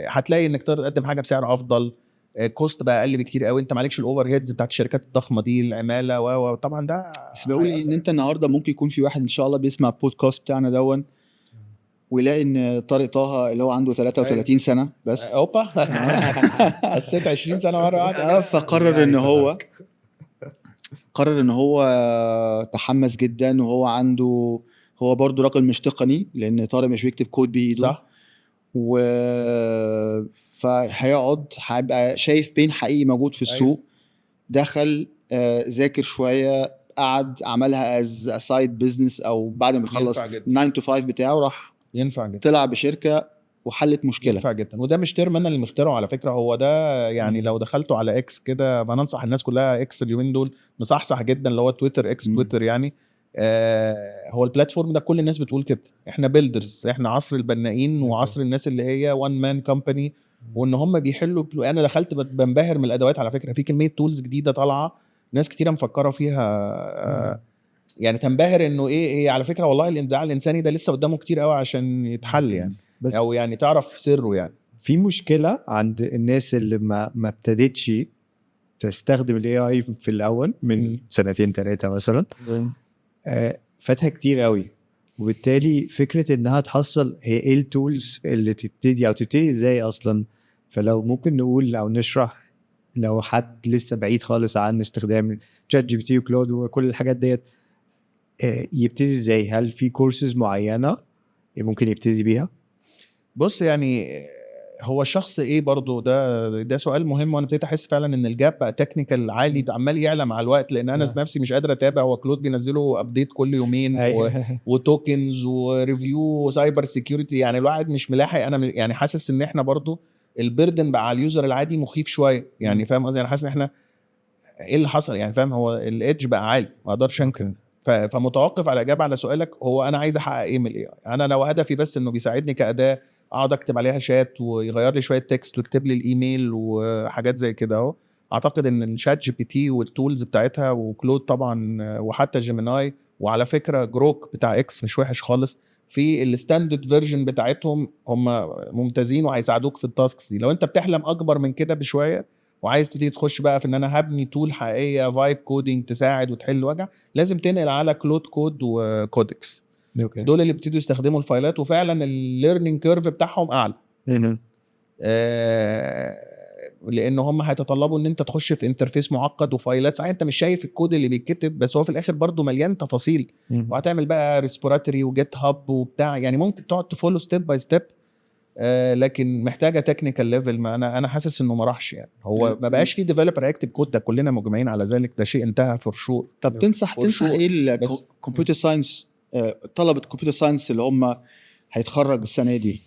هتلاقي انك تقدر تقدم حاجة بسعر افضل، cost بقى اقل بكتير قوي، انت معلكش ال overheads بتاعت الشركات الضخمة دي، العمالة و طبعا ده بس بقول هيأثر. ان انت النهارده ممكن يكون في واحد ان شاء الله بيسمع البودكاست بتاعنا دون ويلاقي ان طارق طه اللي هو عنده 33 سنة بس اوبا، حسيت 20 سنة مرة واحده. فقرر ان هو قرر ان هو تحمس جدا، وهو عنده هو برضو راجل مش تقني، لان طارق مش بيكتب كود بايده. و فهيقعد هيبقى شايف pain حقيقي موجود في السوق. دخل ذاكر شويه، قعد عملها as side business، او بعد ما يخلص ينفع جدا. 9 to 5 بتاعه راح ينفع جدا. طلع بشركه وحلت مشكله. ينفع جدا، وده مش term انا اللي مخترعه على فكره، هو ده يعني لو دخلتوا على X كده، انا انصح الناس كلها، X اليومين دول مصحصح جدا، اللي هو تويتر، X تويتر يعني هو ال platform ده، كل الناس بتقول كده احنا builders، احنا عصر البنائين وعصر الناس اللي هي one man company، وان هم بيحلوا. انا دخلت بنبهر من الادوات على فكره، في كمية tools جديدة طالعه ناس كتيرة مفكرة فيها يعني تنبهر انه ايه هي على فكره. والله الابداع الانساني ده لسه قدامه كتير قوي عشان يتحل يعني بس او يعني تعرف سره يعني. في مشكلة عند الناس اللي ما ابتدتش تستخدم ال AI في الاول من سنتين ثلاثة مثلا، فاتها كتير قوي، وبالتالي فكرة انها تحصل هي ايه ال tools اللي تبتدي او تبتدي ازاي اصلا. فلو ممكن نقول او نشرح لو حد لسه بعيد خالص عن استخدام ChatGPT و Claude وكل الحاجات ديت يبتدي ازاي؟ هل في كورسز معينة ممكن يبتدي بيها؟ بص، يعني هو الشخص ايه برضو ده سؤال مهم، وانا ابتديت احس فعلا ان ال gap بقى technical عالي، عمال يعلى مع الوقت، لان انا نفسي مش قادر اتابع. هو Claude بينزلوا update كل يومين و tokens و review و cyber security، يعني الواحد مش ملاحق. انا يعني حاسس ان احنا برضو ال burden بقى على ال user العادي مخيف شوية يعني، فاهم قصدي؟ انا حاسس ان احنا ايه اللي حصل يعني، فاهم؟ هو ال edge بقى عالي، ما اقدرش انكر. فمتوقف على اجابه على سؤالك، هو انا عايز احقق ايه من ال AI؟ انا لو هدفي بس انه بيساعدني كاداة اقعد اكتب عليها شات ويغير لي شوية text ويكتب لي الايميل وحاجات زي كده اهو، اعتقد ان ال ChatGPT وال tools بتاعتها و Claude طبعا وحتى Gemini، وعلى فكرة Grok بتاع X مش وحش خالص في ال standard version بتاعتهم، هم ممتازين وهيساعدوك في ال tasks دي. لو انت بتحلم اكبر من كده بشوية وعايز تبتدي تخش بقى في ان انا هبني tool حقيقية vibe coding تساعد وتحل وجع، لازم تنقل على Claude Code و Codex. دول اللي بيبتدوا يستخدموا الفايلات، وفعلا ال learning curve بتاعهم اعلى لان هم هيتطلبوا ان انت تخش في interface معقد وفايلات. صحيح انت مش شايف الكود اللي بيتكتب، بس هو في الاخر برضو مليان تفاصيل، وهتعمل بقى repository و GitHub وبتاع، يعني ممكن تقعد ت follow step by step، لكن محتاجه technical level. ما انا حاسس انه ما راحش يعني، هو ما بقاش في developer هيكتب كود، ده كلنا مجمعين على ذلك، ده شيء انتهى for sure. طب تنصح For تنصح sure. ايه بس- ال computer science، طلبه computer science اللي هم هيتخرج السنة دي؟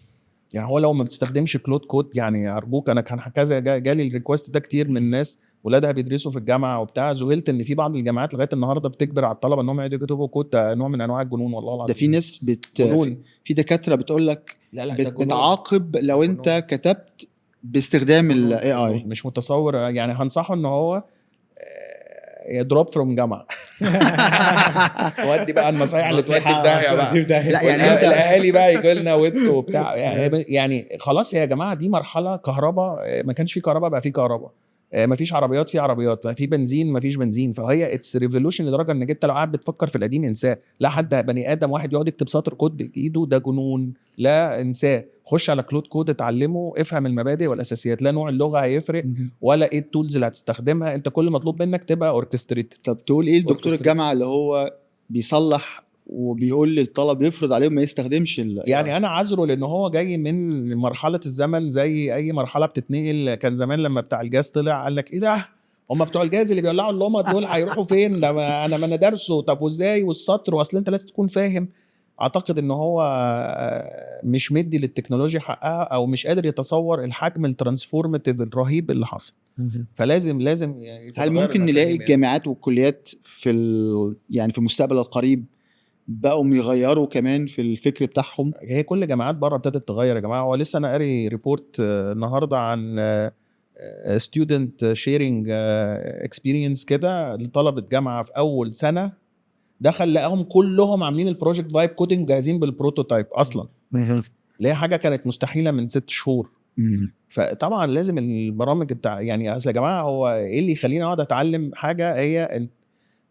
يعني هو لو ما بتستخدمش Claude Code يعني ارجوك، انا كان كذا جالي ال request ده كتير من ناس ولادها بيدرسوا في الجامعة وبتاع. ذهلت ان في بعض الجامعات لغاية النهارده بتجبر على الطلبة انهم يقعدوا يكتبوا كود، ده نوع من انواع الجنون والله العظيم. ده في ناس جنون. في دكاترة بتقول لك لا لا، ده جنون. بتعاقب لو انت جنون. كتبت باستخدام ال AI. مش متصور يعني. هنصحه ان هو ي drop from جامعه. ودي بقى النصايح اللي تودي في داهية بقى. لا يعني الاهالي بقى يجوا لنا وانتوا وبتاع يعني خلاص يا جماعه، دي مرحلة كهرباء، ما كانش في كهرباء بقى في كهرباء، ما فيش عربيات في عربيات، ما في بنزين ما فيش بنزين. فهي it's revolution لدرجة انك انت لو قاعد بتفكر في القديم انساه. لا حد بني ادم واحد يقعد يكتب سطر كود بايده، ده جنون، لا انساه. خش على Claude Code، اتعلمه، افهم المبادئ والاساسيات. لا نوع اللغة هيفرق ولا ايه ال tools اللي هتستخدمها، انت كل مطلوب منك تبقى orchestrator. طب تقول ايه لدكتور orchestrator. الجامعة اللي هو بيصلح وبيقول للطلب يفرض عليهم ما يستخدمش يعني انا عذره لان هو جاي من مرحلة الزمن زي اي مرحلة بتتنقل. كان زمان لما بتاع الجاز طلع قال لك ايه ده، هم بتوع الجاز اللي بيولعوا اللمض دول هيروحوا فين؟ ده ما انا دارسه، طب وازاي والسطر، واصل انت لازم تكون فاهم. اعتقد ان هو مش مدي للتكنولوجيا حقها او مش قادر يتصور الحجم ال transformative الرهيب اللي حصل. فلازم لازم يعني هل تتغير ممكن نلاقي المفاهيم يعني. الجامعات والكليات يعني في المستقبل القريب بقوا يغيروا كمان في الفكر بتاعهم؟ هي كل جامعات بره ابتدت تغير يا جماعه. هو لسه انا قاري report النهارده عن student sharing experience كده لطلبه جامعه في اول سنه، دخل لقاهم كلهم عاملين ال project vibe coding، جاهزين بال prototype اصلا، اللي هي حاجة كانت مستحيلة من 6 شهور. فطبعا لازم البرامج بتاع يعني اصل يا جماعة هو ايه اللي يخليني اقعد اتعلم حاجة هي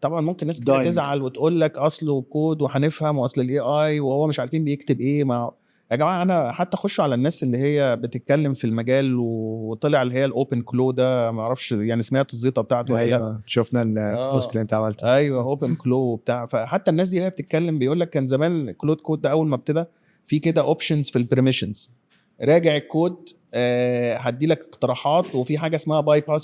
طبعا ممكن ناس كتير dying. تزعل وتقول لك اصله كود وهنفهم واصل ال AI وهو مش عارفين بيكتب ايه. ما يا جماعة انا حتى اخش على الناس اللي هي بتتكلم في المجال وطلع اللي هي ال OpenClaw ده، ما اعرفش يعني سمعتوا الزيطة بتاعته ولا لا؟ ايوه، شفنا ال post اللي انت عملته. ايوه، OpenClaw وبتاع. فحتى الناس دي هي بتتكلم بيقول لك كان زمان Claude Code ده اول ما ابتدى في كده options في ال permissions، راجع الكود هدي لك اقتراحات، وفي حاجة اسمها bypass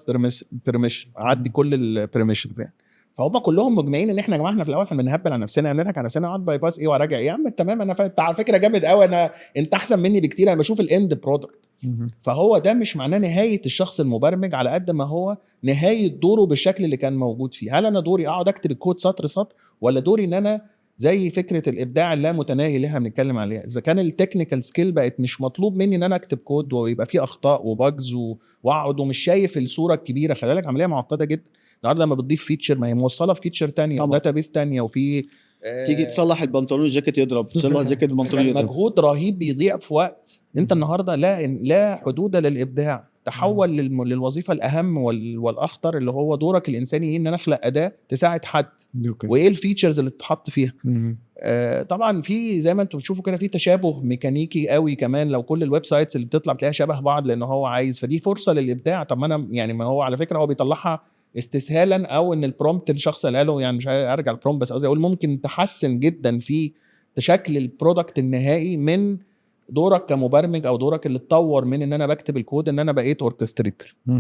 permission، عدي كل ال permission يعني. فهم كلهم مجمعين ان احنا يا جماعة احنا في الاول احنا بنهبل على نفسنا، بنضحك على نفسنا، اقعد bypass ايه وراجع ايه يا عم؟ تمام، انا انت على فكرة جامد قوي، انا انت احسن مني بكتير، انا بشوف ال end product. فهو ده مش معناه نهاية الشخص المبرمج على قد ما هو نهاية دوره بالشكل اللي كان موجود فيه. هل انا دوري اقعد اكتب الكود سطر سطر، ولا دوري ان انا زي فكرة الابداع اللامتناهي اللي احنا بنتكلم عليها؟ اذا كان ال technical skill بقت مش مطلوب مني ان انا اكتب كود ويبقى فيه اخطاء و bugs واقعد ومش شايف الصورة الكبيره. خلي بالك عملية معقدة جدا النهارده لما بتضيف feature ما هي موصله في feature تانية طبعا. و database تانية وفي تيجي تصلح البنطلون الجاكيت يضرب، تصلح الجاكيت البنطلون يضرب. مجهود رهيب بيضيع في وقت. انت النهارده لا حدود للابداع، تحول للوظيفة الاهم والاخطر اللي هو دورك الانساني ايه؟ ان انا اخلق اداه تساعد حد وايه ال features اللي تتحط فيها. طبعا في زي ما انتم بتشوفوا كده في تشابه ميكانيكي قوي كمان، لو كل ال websites اللي بتطلع بتلاقيها شبه بعض لان هو عايز، فدي فرصة للابداع. طب ما انا يعني ما هو على فكرة هو بيطلعها استسهالا او ان ال prompt الشخص اللي قاله، يعني مش هرجع ال prompt بس قصدي اقول ممكن تحسن جدا في شكل ال product النهائي من دورك كمبرمج او دورك اللي اتطور من ان انا بكتب الكود ان انا بقيت orchestrator.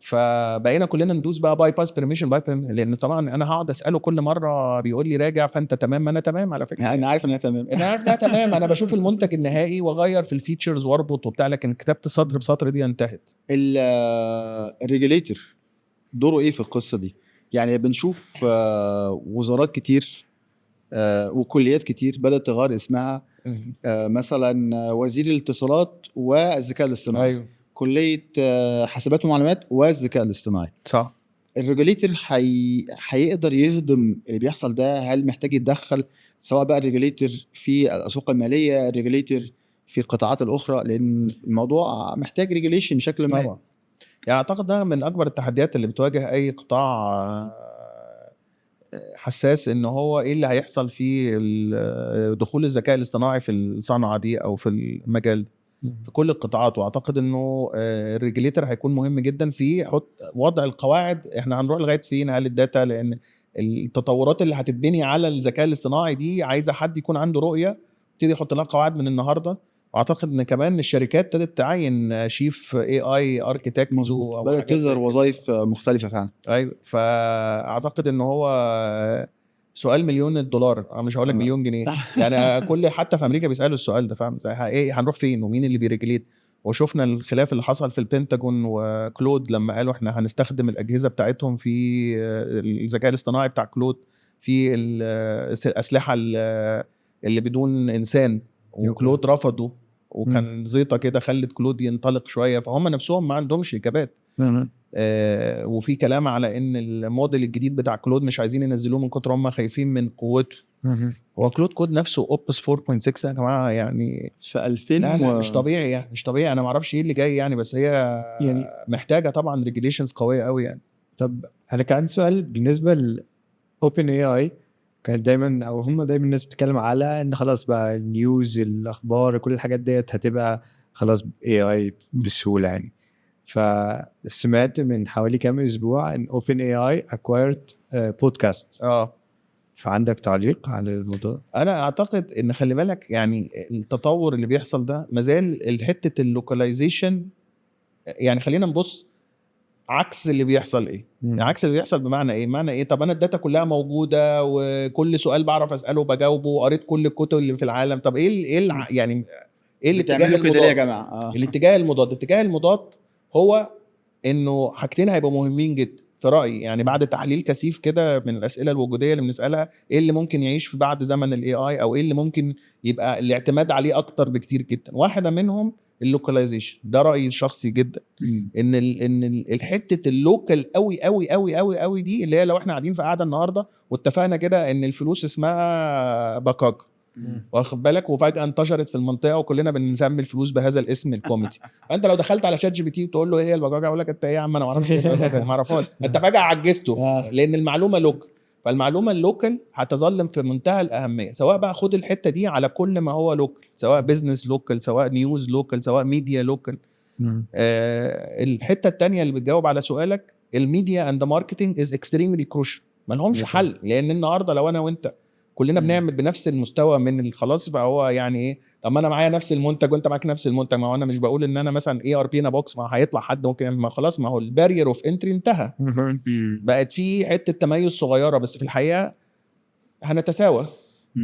فبقينا كلنا ندوس بقى bypass permission by، لان طبعا انا هقعد اساله كل مرة بيقول لي راجع، فانت تمام، ما انا تمام على فكره. انا عارف ان انا تمام. انا عارف انها تمام، انا بشوف المنتج النهائي واغير في ال features واربط وبتاع، لكن كتابه سطر بسطر دي انتهت. ال regulator دوره ايه في القصة دي؟ يعني بنشوف وزارات كتير وكليات كتير بدات تغير اسمها، مثلا وزير الاتصالات والذكاء الاصطناعي، كليه حاسبات ومعلومات والذكاء الاصطناعي. ال regulator هيقدر يهضم اللي بيحصل ده؟ هل محتاج يتدخل، سواء بقى ال regulator في الاسواق الماليه، ال regulator في القطاعات الاخرى؟ لان الموضوع محتاج regulation بشكل ما. طبعا، يعني اعتقد ده من اكبر التحديات اللي بتواجه اي قطاع حساس، ان هو ايه اللي هيحصل في دخول الذكاء الاصطناعي في الصنعة دي او في المجال ده في كل القطاعات. واعتقد انه ال regulator هيكون مهم جدا في حط وضع القواعد، احنا هنروح لغاية فين؟ هل ال data، لان التطورات اللي هتتبني على الذكاء الاصطناعي دي عايزه حد يكون عنده رؤية يبتدي يحط لها قواعد من النهارده. واعتقد ان كمان الشركات ابتدت تعين chief AI architect. مظبوط، بدات تظهر وظائف مختلفة فعلا. ايوه، فاعتقد ان هو سؤال مليون الدولار، انا مش هقول لك مليون جنيه يعني. كل حتى في امريكا بيسالوا السؤال ده، فاهم؟ ايه هنروح فين ومين اللي بي regulate؟ وشفنا الخلاف اللي حصل في البنتاجون و Claude لما قالوا احنا هنستخدم الاجهزة بتاعتهم في الذكاء الاصطناعي بتاع Claude في الاسلحة اللي بدون انسان، و Claude رفضوا وكان زيطه كده خلت Claude ينطلق شويه. فهم نفسهم ما عندهمش اجابات. وفي كلام على ان الموديل الجديد بتاع Claude مش عايزين ينزلوه من كتر هم خايفين من قوته. هو Claude Code نفسه Opus 4.6 يا جماعة يعني في 2000 لا لا مش طبيعي يعني، مش طبيعي. انا ما اعرفش ايه اللي جاي يعني، بس هي يعني محتاجه طبعا regulations قوية قوي يعني. طب انا كان عندي سؤال بالنسبة ل OpenAI. كانت دايما او هم دايما الناس بتتكلم على ان خلاص بقى ال news، الاخبار، كل الحاجات ديت هتبقى خلاص AI بسهولة يعني. فسمعت من حوالي كام اسبوع ان OpenAI acquired podcast. فعندك تعليق على الموضوع؟ انا اعتقد ان خلي بالك، يعني التطور اللي بيحصل ده مازال حتة ال localization. يعني خلينا نبص عكس اللي بيحصل ايه. عكس اللي بيحصل بمعنى ايه؟ معنى ايه؟ طب انا ال data كلها موجودة وكل سؤال بعرف اساله بجاوبه، قريت كل الكتب اللي في العالم. طب ايه ال ايه الع... يعني ايه الاتجاه بتعملوا كده ليه يا المضاد؟ جماعة؟ الاتجاه المضاد هو انه حاجتين هيبقوا مهمين جدا في رايي، يعني بعد تحليل كثيف كده من الاسئلة الوجودية اللي بنسالها، ايه اللي ممكن يعيش في بعد زمن ال AI، او ايه اللي ممكن يبقى الاعتماد عليه اكتر بكتير جدا؟ واحدة منهم ال localization، ده رايي الشخصي جدا. ان الحتة ال local قوي قوي قوي قوي قوي دي، اللي هي لو احنا قاعدين في قاعدة النهارده واتفقنا كده ان الفلوس اسمها بكاكا، واخد بالك، وفجاة انتشرت في المنطقة وكلنا بنسمي الفلوس بهذا الاسم الكوميدي، فانت لو دخلت على ChatGPT وتقول له ايه هي البكاكا، يقول لك انت ايه يا عم؟ انا ما اعرفش ايه البكاكا، ما اعرفهاش. انت فجاة عجزته لان المعلومة local. فالمعلومه ال local هتظل في منتهى الاهميه، سواء بقى خد الحتة دي على كل ما هو local، سواء business local، سواء news local، سواء media local. الحتة الثانية اللي بتجاوب على سؤالك، ال media and marketing is extremely crucial، ما لهمش حل، لان النهارده لو انا وانت كلنا بنعمل بنفس المستوى من الخلاص، فهو يعني ايه؟ طب ما انا معايا نفس المنتج وانت معاك نفس المنتج، ما هو انا مش بقول ان انا مثلا ERP in a box، ما هيطلع حد ممكن يعمل، ما خلاص، ما هو ال barrier of entry انتهى. بقت في حتة تميز صغيره، بس في الحقيقة هنتساوى.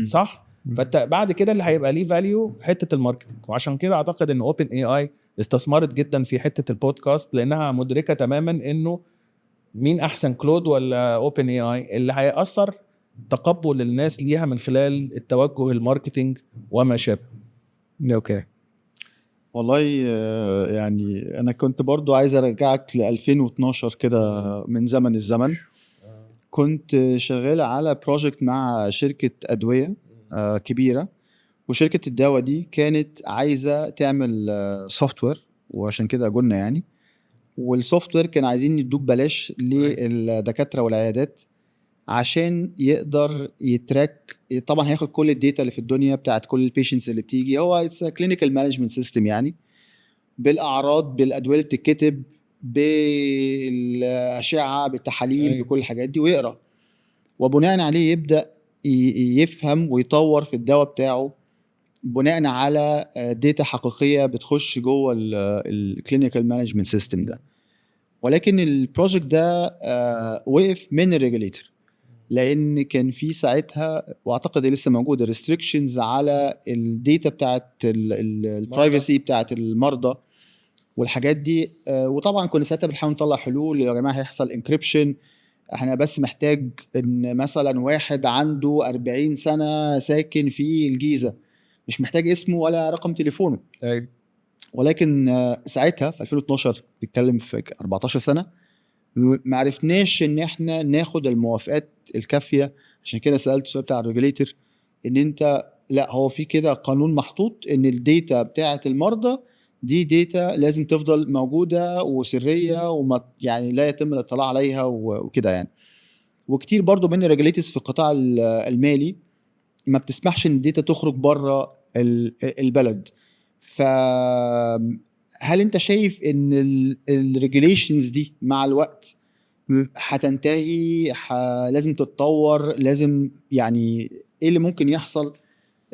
صح. فانت بعد كده اللي هيبقى ليه value حتة ال marketing، وعشان كده اعتقد ان OpenAI استثمرت جدا في حتة البودكاست، لانها مدركه تماما انه مين احسن، Claude ولا OpenAI؟ اللي هيأثر تقبل الناس ليها من خلال التوجه ال marketing وما شابه. والله يعني انا كنت برضو عايز ارجعك ل 2012 كده من زمن الزمن. كنت شغال على project مع شركة أدوية كبيرة، وشركة الدواء دي كانت عايزة تعمل software، وعشان كده قلنا يعني، وال software كان عايزين يدوه ببلاش للدكاترة والعيادات عشان يقدر ي track. طبعا هياخد كل ال data اللي في الدنيا بتاعت كل ال patients اللي بتيجي، هو it's clinical management system، يعني بالاعراض، بالادوية اللي بتتكتب، بالاشعه، بالتحاليل، بكل الحاجات دي، ويقرا وبناء عليه يبدا يفهم ويطور في الدواء بتاعه بناء على data حقيقية بتخش جوه ال clinical management system ده. ولكن ال project ده وقف من ال regulator، لان كان في ساعتها، واعتقد لسه موجود، restrictions على ال data بتاعت ال privacy بتاعت المرضى والحاجات دي. وطبعا كنا ساعتها بنحاول نطلع حلول، يا جماعة هيحصل encryption، احنا بس محتاج ان مثلا واحد عنده 40 سنة ساكن في الجيزه، مش محتاج اسمه ولا رقم تليفونه. ولكن ساعتها في 2012، بتتكلم في 14 سنه، ما عرفناش ان احنا ناخد الموافقات الكافيه. عشان كده سالت السؤال بتاع ال regulator، ان انت لا، هو في كده قانون محطوط ان ال data بتاعه المرضى دي data لازم تفضل موجودة وسريه وما يعني لا يتم الاطلاع عليها وكده يعني. وكتير برضو من ال regulators في القطاع المالي ما بتسمحش ان ال data تخرج بره البلد. ف هل انت شايف ان ال regulations دي مع الوقت هتنتهي، لازم تتطور، لازم يعني ايه اللي ممكن يحصل،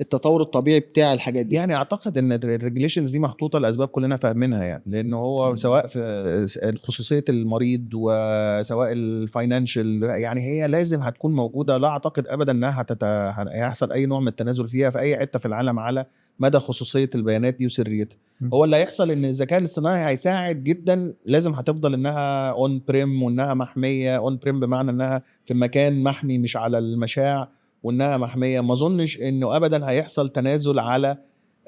التطور الطبيعي بتاع الحاجات دي؟ يعني اعتقد ان ال regulations دي محطوطة لاسباب كلنا فاهمينها، يعني لان هو سواء في خصوصية المريض وسواء ال financial، يعني هي لازم هتكون موجوده. لا اعتقد ابدا انها هيحصل اي نوع من التنازل فيها في اي حتة في العالم على مدى خصوصية البيانات دي وسريتها. هو اللي هيحصل ان الذكاء الاصطناعي هيساعد جدا. لازم هتفضل انها on prem وانها محمية on prem، بمعنى انها في مكان محمي مش على المشاع، وانها محميه. ما اظنش انه ابدا هيحصل تنازل على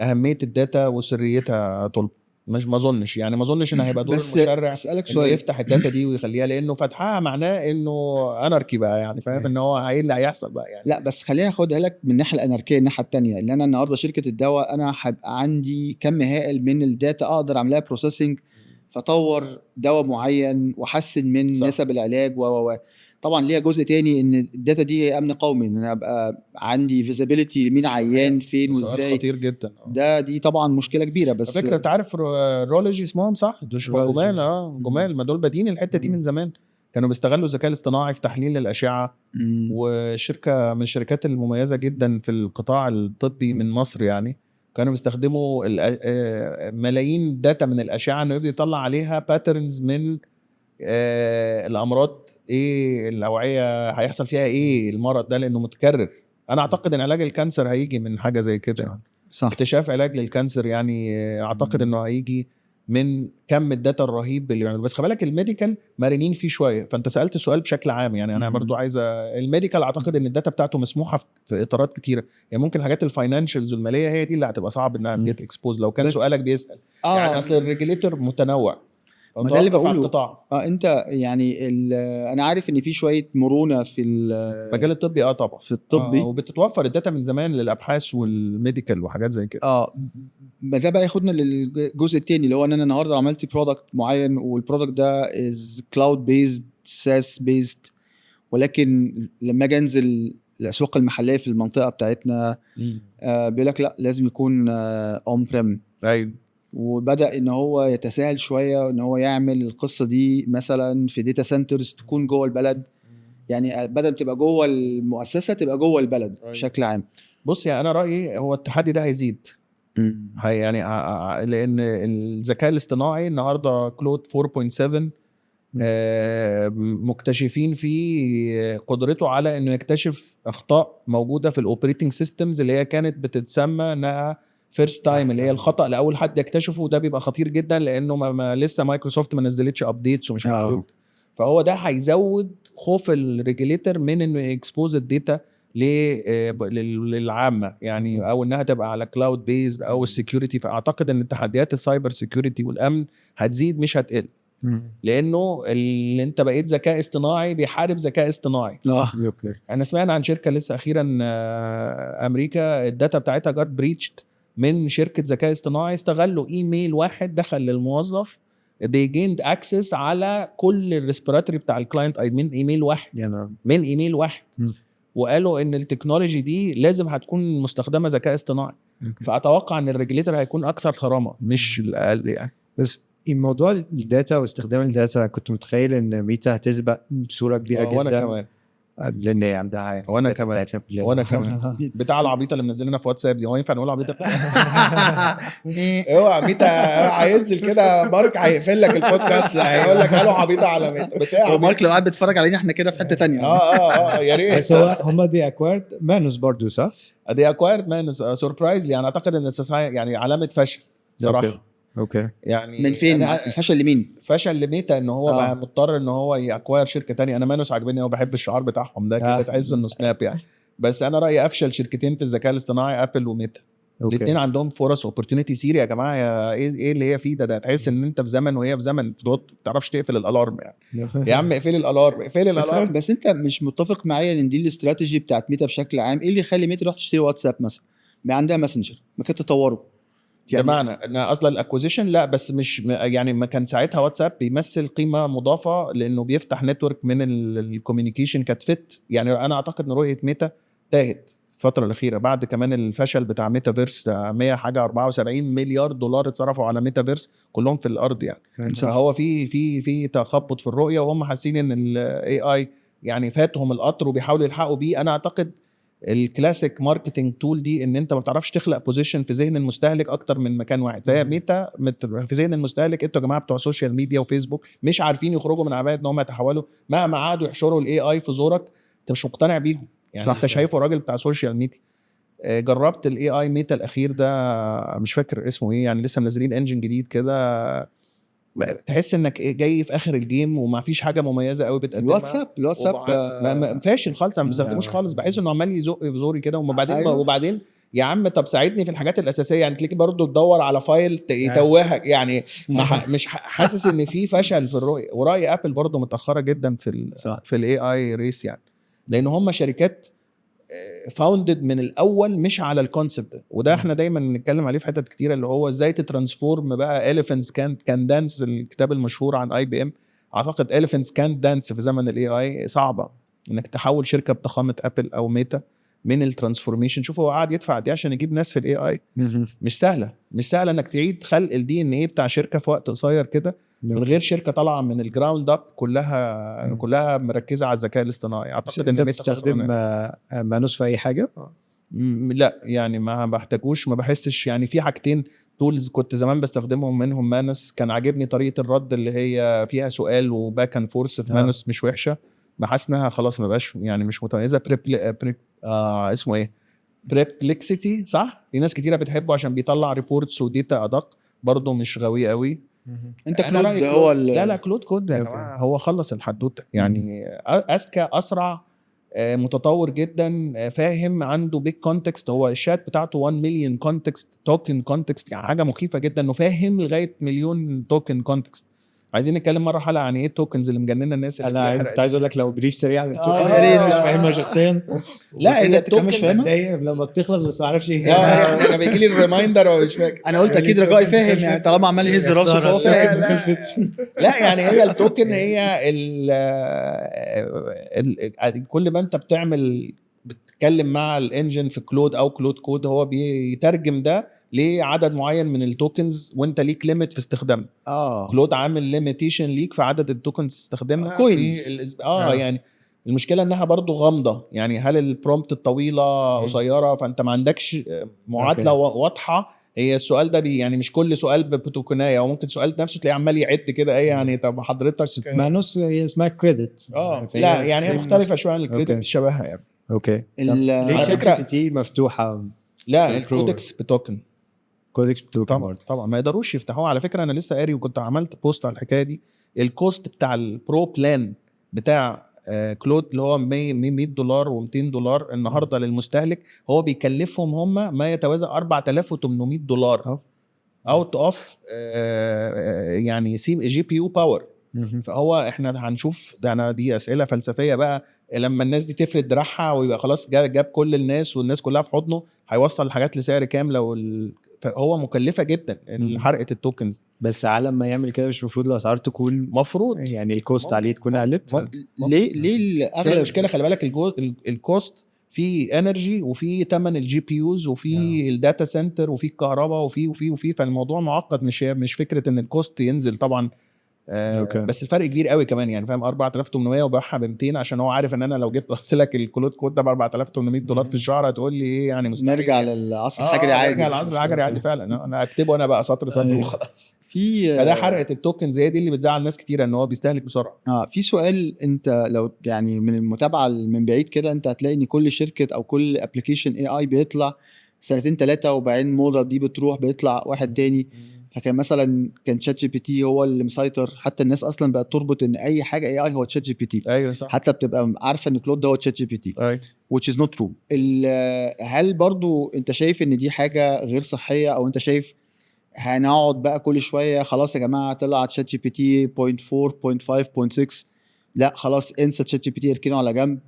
اهمية ال data وسريتها طول، مش ما اظنش، يعني ما اظنش ان هيبقى دور بس المشرع اسالك انه سؤال. يفتح ال data دي ويخليها، لانه فتحها معناه انه anarchy بقى، يعني فاهم ان هو ايه اللي هيحصل بقى يعني. لا، بس خلينا اخدها لك من الناحية الاناركيه، الناحية الثانيه، ان انا النهارده شركة الدواء، انا هيبقى عندي كم هائل من ال data اقدر اعملها processing، فاطور دواء معين واحسن من نسب العلاج و و طبعا ليها جزء تاني ان ال data دي هي امن قومي، ان انا ابقى عندي visibility مين عيان فين سؤال وازاي. خطير جدا. ده دي طبعا مشكلة كبيرة بس. على فكره، انت عارف رولوجي اسمهم صح؟ دول رولوجي. جمال، جمال، ما دول بادين الحتة دي من زمان. كانوا بيستغلوا الذكاء الاصطناعي في تحليل الاشعه. وشركه من الشركات المميزة جدا في القطاع الطبي من مصر، يعني كانوا بيستخدموا ملايين data من الاشعة انه يبدا يطلع عليها patterns من الامراض، ايه الاوعية هيحصل فيها ايه المرض ده لانه متكرر. انا اعتقد ان علاج ال cancer هيجي من حاجة زي كده يعني. اكتشاف علاج لل cancer يعني اعتقد انه هيجي من كم ال data الرهيب اللي بيعمله. بس خلي بالك ال medical مرنين فيه شويه، فانت سالت السؤال بشكل عام يعني انا برضو عايز ال medical اعتقد ان ال data بتاعته مسموحة في اطارات كتيرة، يعني ممكن حاجات ال financials والمالية هي دي اللي هتبقى صعب انها get exposed لو كان سؤالك بيسال. يعني اصل ال regulator متنوع. ما ده اللي متوقف على بقوله. القطاع. انت يعني انا عارف ان في شوية مرونة في المجال الطبي طبعا. في الطبي. وبتتوفر ال data من زمان للابحاث وال medical وحاجات زي كده. ما ده بقى ياخدنا للجزء التاني، اللي هو ان انا النهارده عملت product معين، وال product ده is cloud based، SaaS based، ولكن لما اجي انزل الاسواق المحلية في المنطقة بتاعتنا بيقول لك لا، لازم يكون on prem. وبدا ان هو يتساهل شوية ان هو يعمل القصة دي مثلا في data centers تكون جوه البلد، يعني بدل ما تبقى جوه المؤسسة تبقى جوه البلد بشكل عام. بص يعني انا رايي هو التحدي ده هيزيد. هي يعني لان الذكاء الاصطناعي النهارده Claude 4.7 مكتشفين فيه قدرته على انه يكتشف اخطاء موجودة في ال operating systems اللي هي كانت بتتسمى انها first time، اللي هي الخطا لاول حد يكتشفه، وده بيبقى خطير جدا لانه ما لسه مايكروسوفت ما نزلتش updates ومش عارف إيه. فهو ده هيزود خوف ال regulator من انه ي expose ال data للعامة يعني، او انها تبقى على cloud based او ال security. فاعتقد ان تحديات ال cyber security والامن هتزيد مش هتقل، لانه اللي انت بقيت ذكاء اصطناعي بيحارب ذكاء اصطناعي. احنا سمعنا عن شركة لسه اخيرا امريكا ال data بتاعتها got breached من شركة ذكاء اصطناعي، استغلوا ايميل واحد دخل للموظف، they gained access على كل ال repository بتاع ال client اي من ايميل واحد. يا نهار. من ايميل واحد. وقالوا ان ال technology دي لازم هتكون مستخدمة ذكاء اصطناعي. فاتوقع ان ال regulator هيكون اكثر صرامه مش الاقل يعني. بس موضوع ال data واستخدام ال data، كنت متخيل ان ميتا هتسبق بصورة كبيرة جدا. وانا كمان. لان هي عندها يعني وانا data كمان. بتاعتنا كلها. وانا كمان. بتاع العبيطه اللي منزلينها في واتساب دي، هو ينفع نقول عبيطه؟ اوعى ميتا هينزل كده مارك هيقفل لك البودكاست، هيقول لك قالوا عبيطه على ميتا، بس هي هو عبيطة. مارك لو قاعد بيتفرج علينا احنا كده في حتة تانية. يا ريت. بس هو هم they acquired Manus برضو صح؟ they acquired Manus surprisingly، يعني اعتقد ان يعني علامة فشل صراحة. يعني من فين؟ أنا الفشل لمين؟ فشل لميتا ان هو بقى مضطر ان هو ي acquire شركة تانية. انا Manus عاجبني قوي، بحب الشعار بتاعهم ده كده، تحس انه snap يعني. بس انا رايي افشل شركتين في الذكاء الاصطناعي ابل وميتا. الاثنين عندهم فرص opportunity. سيري يا جماعة يا ايه اللي هي فيه ده؟ ده تحس ان انت في زمن وهي في زمن، ما تعرفش تقفل ال alarm يعني. يا عم اقفلي ال alarm، اقفلي بس, ال alarm. بس انت مش متفق معايا ان دي الاستراتيجي بتاعت ميتا بشكل عام؟ ايه اللي يخلي ميتا تروح تشتري واتساب مثلا؟ ما عندها ماسنجر، ما كانت تطوره يعني بمعنى ان اصلا ال acquisition لا، بس مش يعني ما كان ساعتها واتساب بيمثل قيمة مضافة لانه بيفتح network من ال communication كانت fit يعني. انا اعتقد ان رؤية ميتا تاهت الفترة الاخيرة بعد كمان الفشل بتاع ميتافيرس، 100 حاجة 74 مليار دولار اتصرفوا على ميتافيرس كلهم في الارض يعني. فهو في تخبط في الرؤيه، وهم حاسين ان ال AI يعني فاتهم القطر وبيحاولوا يلحقوا بيه. انا اعتقد ال classic marketing tool دي ان انت ما بتعرفش تخلق position في ذهن المستهلك اكتر من مكان واحد. فهي ميتا في ذهن المستهلك انتوا يا جماعة بتوع social media وفيسبوك مش عارفين يخرجوا من عباية ان هم يتحولوا، مهما قعدوا يحشروا ال AI في زورك انت مش مقتنع بيهم يعني. انت شايفه راجل بتاع social media. جربت ال AI ميتا الاخير ده، مش فاكر اسمه ايه يعني، لسه منزلين engine جديد كده، تحس انك إيه جاي في اخر ال game وما فيش حاجة مميزة قوي بتقدمها. الواتساب. فاشل خالص، انا ما بستخدموش خالص، بحس انه عمال يزق في زوري كده. وبعدين وبعدين يا عم طب ساعدني في الحاجات الاساسية يعني، تلاقيك برضه تدور على file يتوهك يعني. مش حاسس ان في فشل في الرؤيه. وراي ابل برضه متاخرة جدا في ال AI race يعني، لان هم شركات founded من الاول مش على ال concept ده، وده احنا دايما بنتكلم عليه في حتت كتيرة، اللي هو ازاي ت transform بقى اليفنتس كان دانس، الكتاب المشهور عن IBM. اعتقد اليفنتس كان دانس في زمن ال AI صعبة انك تحول شركة بضخامه ابل او ميتا من ال transformation. شوف هو قاعد يدفع قد ايه عشان يجيب ناس في ال AI. مش سهلة، مش سهلة انك تعيد خلق ال DNA بتاع شركة في وقت قصير كده. من غير شركة طالعه من ال ground up كلها كلها مركزه على الذكاء الاصطناعي. اعتقد انت بتستخدم Manus في اي حاجة؟ لا يعني ما بحتاجوش، ما بحسش. يعني في حاجتين tools كنت زمان بستخدمهم، منهم Manus، كان عاجبني طريقه الرد اللي هي فيها سؤال و back and forth في Manus مش وحشه، بحس انها خلاص ما بقاش يعني مش متميزة. اسمه ايه، Perplexity صح؟ في ناس كتيرة بتحبه عشان بيطلع reports و data ادق، برضه مش غاوي قوي. انت Claude هو لا لا Claude Code يا جماعة هو خلص الحدوتة يعني، اذكى، اسرع، متطور جدا، فاهم، عنده big context. هو الشات بتاعته 1 مليون context، token context، يعني حاجة مخيفة جدا انه فاهم لغاية مليون token context. عايزين نتكلم مرة حلقة عن ايه ال tokens اللي مجننه الناس. اللي انا كنت عايز اقول لك لو brief سريع عن ال tokens. يا ريت، مش فاهمها شخصيا. لا اذا ال tokens مش لما بتخلص بس ما اعرفش ايه. انا بيجي لي ال reminder ومش فاكر. انا قلت اكيد رجائي فاهم يعني، طالما عمال يهز راسه فهو فاهم. لا يعني هي ال token هي كل ما انت بتعمل بتتكلم مع ال engine في Claude او Claude Code، هو بيترجم ده لعدد معين من ال tokens، وانت ليك limit في استخدامه. Claude عامل limitation ليك في عدد ال tokens تستخدمها. coins. يعني المشكلة انها برضو غامضه، يعني هل ال prompt الطويلة قصيره، فانت ما عندكش معادلة واضحه. هي السؤال ده يعني مش كل سؤال ب token ايه، او ممكن سؤال نفسه تلاقيه عمال يعد كده. ايه يعني طب حضرتك Manus هي اسمها credit. لا يعني هي مختلفة شوية عن ال credit، شبهها يعني. okay. على فكرة دي مفتوحه. لا ال Codex ب token. Codex ب token. طبعا طبعا ما يقدروش يفتحوها. على فكرة انا لسه قاري وكنت عملت post على الحكاية دي. ال cost بتاع ال pro plan بتاع Claude اللي هو $100 و200 دولار النهارده للمستهلك، هو بيكلفهم هم ما يتوازى $4800 out of يعني GPU power. فهو احنا هنشوف ده، انا دي اسئلة فلسفية بقى، لما الناس دي تفرد دراعها ويبقى خلاص جاب كل الناس والناس كلها في حضنه، هيوصل الحاجات لسعر كام؟ لو فهو مكلفة جدا حرقه ال tokens. بس على ما يعمل كده مش المفروض الاسعار تكون مفروض يعني ال cost عليه تكون قلت؟ ليه اغلب المشكله، خلي بالك ال cost في energy وفي ثمن ال GPUs وفي ال data center وفي الكهرباء وفي وفي وفي، فالموضوع معقد، مش فكرة ان ال cost ينزل طبعا. بس الفرق كبير قوي كمان يعني، فاهم؟ 4800 وباعها ب 200 عشان هو عارف ان انا لو جيت قلت لك ال Claude Code ده ب $4800 في الشهر هتقول لي ايه يعني؟ مستحيل. نرجع للعصر الحجري عادي. نرجع للعصر الحجري عادي فعلا، انا اكتبه انا بقى سطر سطر وخلاص. فده حرقه ال tokens هي دي اللي بتزعل ناس كتير، ان هو بيستهلك بسرعه. في سؤال، انت لو يعني من المتابعة من بعيد كده، انت هتلاقي ان كل شركة او كل application AI بيطلع سنتين ثلاثة وبعدين الموضة دي بتروح، بيطلع واحد تاني. فكان مثلا كان ChatGPT هو اللي مسيطر، حتى الناس اصلا بقت تربط ان اي حاجة AI هو ChatGPT. ايوه صح. حتى بتبقى عارفه ان Claude ده هو ChatGPT. Which is not true. هل برضو انت شايف ان دي حاجة غير صحيه، او انت شايف هنقعد بقى كل شوية خلاص يا جماعة طلع ChatGPT 0.4 0.5 0.6، لا خلاص انسى ChatGPT، اركنه على جنب،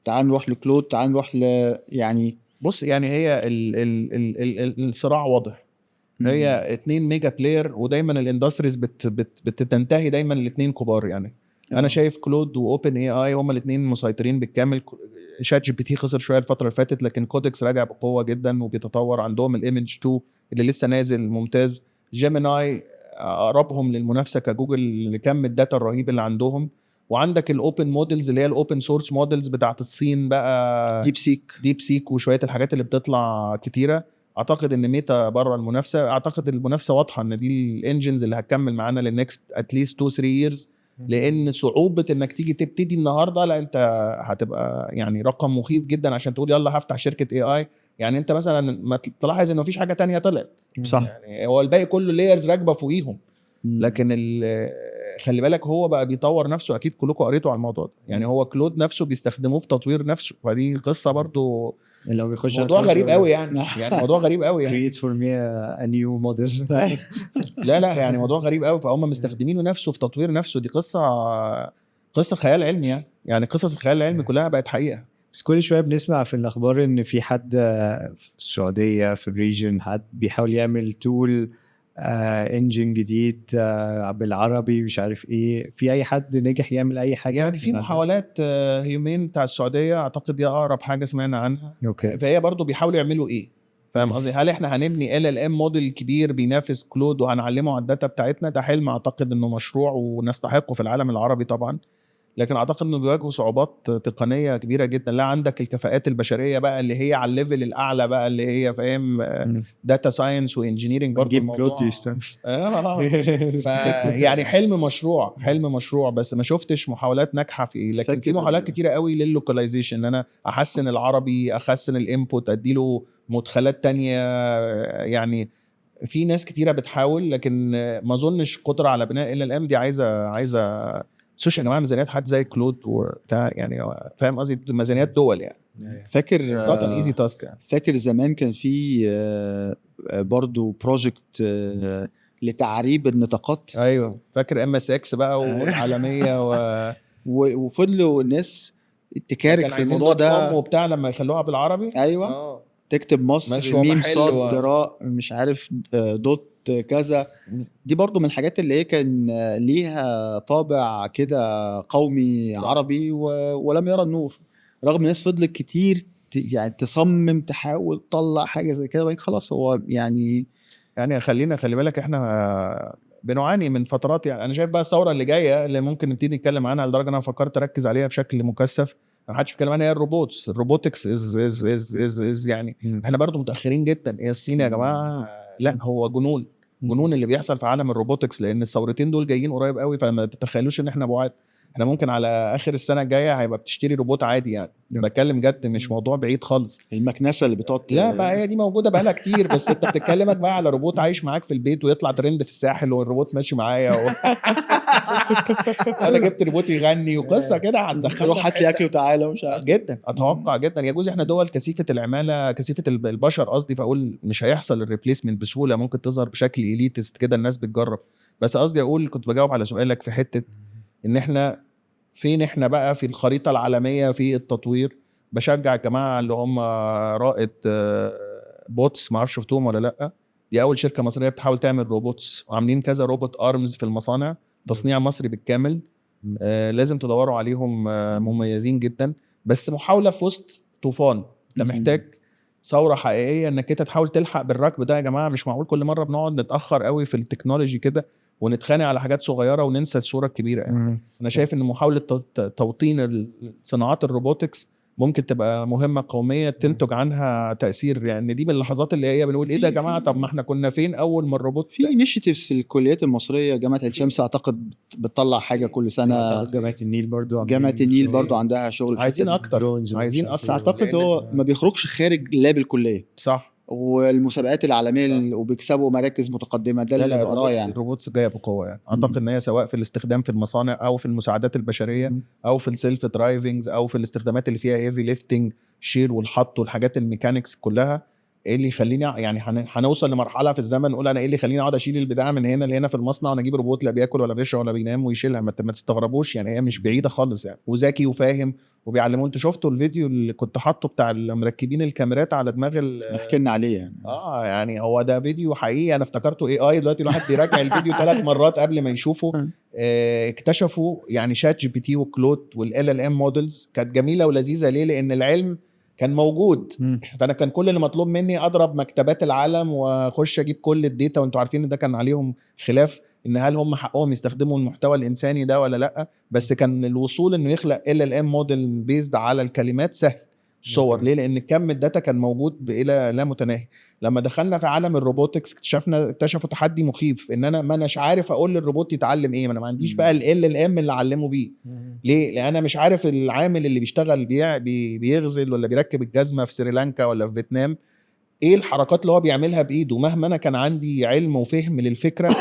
تعال نروح ل Claude، تعال نروح ل يعني؟ بص يعني هي ال ال ال ال الصراع واضح، هي اتنين mega player، ودايما ال industries بت بت بتنتهي دايما الاثنين كبار. يعني انا شايف Claude و OpenAI هما الاثنين مسيطرين بالكامل. ChatGPT خسر شوية الفترة اللي فاتت، لكن Codex راجع بقوة جدا وبيتطور. عندهم ال Image 2 اللي لسه نازل ممتاز. Gemini اقربهم للمنافسة كجوجل لكم ال data الرهيب اللي عندهم. وعندك ال open models اللي هي ال open source models بتاعت الصين بقى. DeepSeek. DeepSeek وشوية الحاجات اللي بتطلع كتيره. اعتقد ان ميتا بره المنافسه. اعتقد المنافسة واضحة ان دي ال engines اللي هتكمل معانا لل next at least 2 3 years، لان صعوبة انك تيجي تبتدي النهارده، لا انت هتبقى يعني رقم مخيف جدا عشان تقول يلا هفتح شركة AI. يعني انت مثلا ما تلاحظ انه مفيش حاجة تانية طلعت. يعني هو الباقي كله layers راكبه فوقيهم. لكن خلي بالك هو بقى بيطور نفسه، اكيد كلكم قريتوا على الموضوع ده. يعني هو Claude نفسه بيستخدموه في تطوير نفسه، فدي قصة برضو. لو بيخش موضوع غريب قوي يعني، يعني موضوع غريب قوي يعني. create for me a new model. لا لا يعني موضوع غريب قوي، فهم مستخدمينه نفسه في تطوير نفسه. دي قصة خيال علمي يعني، يعني قصص الخيال العلمي كلها بقت حقيقه. بس كل شوية بنسمع في الاخبار ان في حد في السعوديه، في ال region، حد بيحاول يعمل tool engine جديد بالعربي، مش عارف ايه. في اي حد نجح يعمل اي حاجه؟ يعني في محاولات، Humane بتاع السعودية اعتقد دي اقرب حاجة سمعنا عنها. okay. فهي برضو بيحاولوا يعملوا ايه؟ فاهم قصدي؟ هل احنا هنبني LLM model كبير بينافس Claude وهنعلمه على ال data بتاعتنا؟ ده حلم اعتقد انه مشروع ونستحقه في العالم العربي طبعا، لكن اعتقد انه بيواجهوا صعوبات تقنية كبيرة جدا. لا عندك الكفاءات البشرية بقى اللي هي على ال level الاعلى بقى، اللي هي فاهم data science و engineering برضه. نجيب Claude يستنى. يعني حلم مشروع، حلم مشروع، بس ما شفتش محاولات ناجحة في، لكن في محاولات كتيرة قوي لل localization، ان انا احسن العربي، احسن ال input، اديله مدخلات تانية. يعني في ناس كتيرة بتحاول، لكن ما اظنش قدره على بناء LLM دي عايزه سوش يا جماعة ميزانيات حد زي Claude وبتاع، يعني فاهم قصدي، ميزانيات دول يعني. فاكر It's not an easy task يعني. فاكر زمان كان في برضو project لتعريب النطاقات. ايوه فاكر MSX بقى والعالمية وفضلوا الناس تكارك في الموضوع ده وبتاع لما يخلوها بالعربي. ايوه تكتب مصر ميم صاد راء مش عارف dot كذا. دي برضو من الحاجات اللي هي كان ليها طابع كده قومي صح. عربي ولم يرى النور، رغم الناس فضلت كتير يعني تصمم تحاول تطلع حاجة زي كده، خلاص هو يعني خلينا خلي بالك احنا بنعاني من فترات. يعني انا شايف بقى الثورة اللي جاية اللي ممكن نبتدي نتكلم عنها، لدرجة انا فكرت اركز عليها بشكل مكثف، ما حدش بيتكلم عنها، هي ال robots. ال robotics is is is is is يعني احنا برضو متاخرين جدا. هي الصين يا جماعة، لا هو جنون، جنون اللي بيحصل في عالم ال robotics، لان الثورتين دول جايين قريب قوي، فما تتخيلوش ان احنا بعاد. احنا ممكن على اخر السنة الجاية هيبقى بتشتري روبوت عادي يعني. بتكلم جد، مش موضوع بعيد خالص. المكنسة اللي بتقعد، لا بقى هي دي موجودة بقى لها كتير، بس انت بتتكلمك بقى على روبوت عايش معاك في البيت ويطلع ترند في الساحل والروبوت ماشي معايا انا جبت روبوت يغني وقصة كده، هتدخلك روح هات لي اكل وتعالى ومش عارف. جدا اتوقع جدا يجوز احنا دول كثيفة العمالة، كثيفة البشر قصدي، فاقول مش هيحصل ال replacement بسهولة، ممكن تظهر بشكل elitist كده الناس بتجرب. بس قصدي اقول، كنت بجاوب على سؤالك في حتة ان احنا فين، احنا بقى في الخريطة العالمية في التطوير. بشجع الجماعة اللي هم رائد bots، ما اعرفش شفتوهم ولا لا، دي اول شركة مصرية بتحاول تعمل robots، وعاملين كذا robot arms في المصانع، تصنيع مصري بالكامل. لازم تدوروا عليهم، مميزين جدا. بس محاولة في وسط طوفان، انت محتاج ثورة حقيقية انك انت تحاول تلحق بالركب ده يا جماعة. مش معقول كل مرة بنقعد نتاخر قوي في ال technology كده ونتخانق على حاجات صغيرة وننسى الصورة الكبيرة يعني. انا شايف ان محاولة توطين صناعات ال robotics ممكن تبقى مهمة قومية تنتج عنها تاثير، يعني دي من اللحظات اللي هي بنقول ايه ده يا جماعة، طب ما احنا كنا فين اول ما الروبوت. في initiatives في الكليات المصرية، جامعه عين شمس اعتقد بتطلع حاجة كل سنة، جامعه النيل برضو، جامعه النيل برضو عندها شغل. عايزين اكتر، عايزين اكتر. اعتقد هو ما بيخرجش خارج lab الكلية، صح، والمسابقات العالمية وبيكسبوا مراكز متقدمة. ده اللي بقراه يعني. ال robots جاية بقوة يعني. اعتقد ان هي سواء في الاستخدام في المصانع او في المساعدات البشرية او في ال self drivings او في الاستخدامات اللي فيها heavy lifting، شيل والحط والحاجات ال mechanics كلها. ايه اللي يخليني يعني هنوصل لمرحلة في الزمن نقول انا ايه اللي يخليني اقعد اشيل البتاع من هنا لهنا في المصنع وانا اجيب روبوت لا بياكل ولا بيشرب ولا بينام ويشيلها؟ ما تستغربوش يعني، هي مش بعيدة خالص يعني، وذكي وفاهم وبيعلموه. انتوا شفتوا الفيديو اللي كنت حاطه بتاع المركبين الكاميرات على دماغ احكي لنا عليه يعني. يعني هو ده فيديو حقيقي، انا افتكرته AI دلوقتي الواحد بيراجع الفيديو 3 مرات قبل ما يشوفه. اكتشفوا يعني ChatGPT و Claude وال LLM models كانت جميلة ولذيذه. ليه؟ لان العلم كان موجود. فانا كان كل اللي مطلوب مني اضرب مكتبات العالم واخش اجيب كل ال data، وانتوا عارفين ان ده كان عليهم خلاف ان هل هم حقهم يستخدموا المحتوى الانساني ده ولا لا، بس كان الوصول انه يخلق LLM model based على الكلمات سهل صور. ليه؟ لان كم ال data كان موجود الى لا متناهي. لما دخلنا في عالم ال robotics اكتشفوا تحدي مخيف، ان انا ما اناش عارف اقول للروبوت يتعلم ايه، ما انا ما عنديش بقى LLM اللي اعلمه بيه. ليه؟ لان انا مش عارف العامل اللي بيشتغل بيغزل ولا بيركب الجزمة في سريلانكا ولا في فيتنام ايه الحركات اللي هو بيعملها بايده، مهما انا كان عندي علم وفهم للفكرة.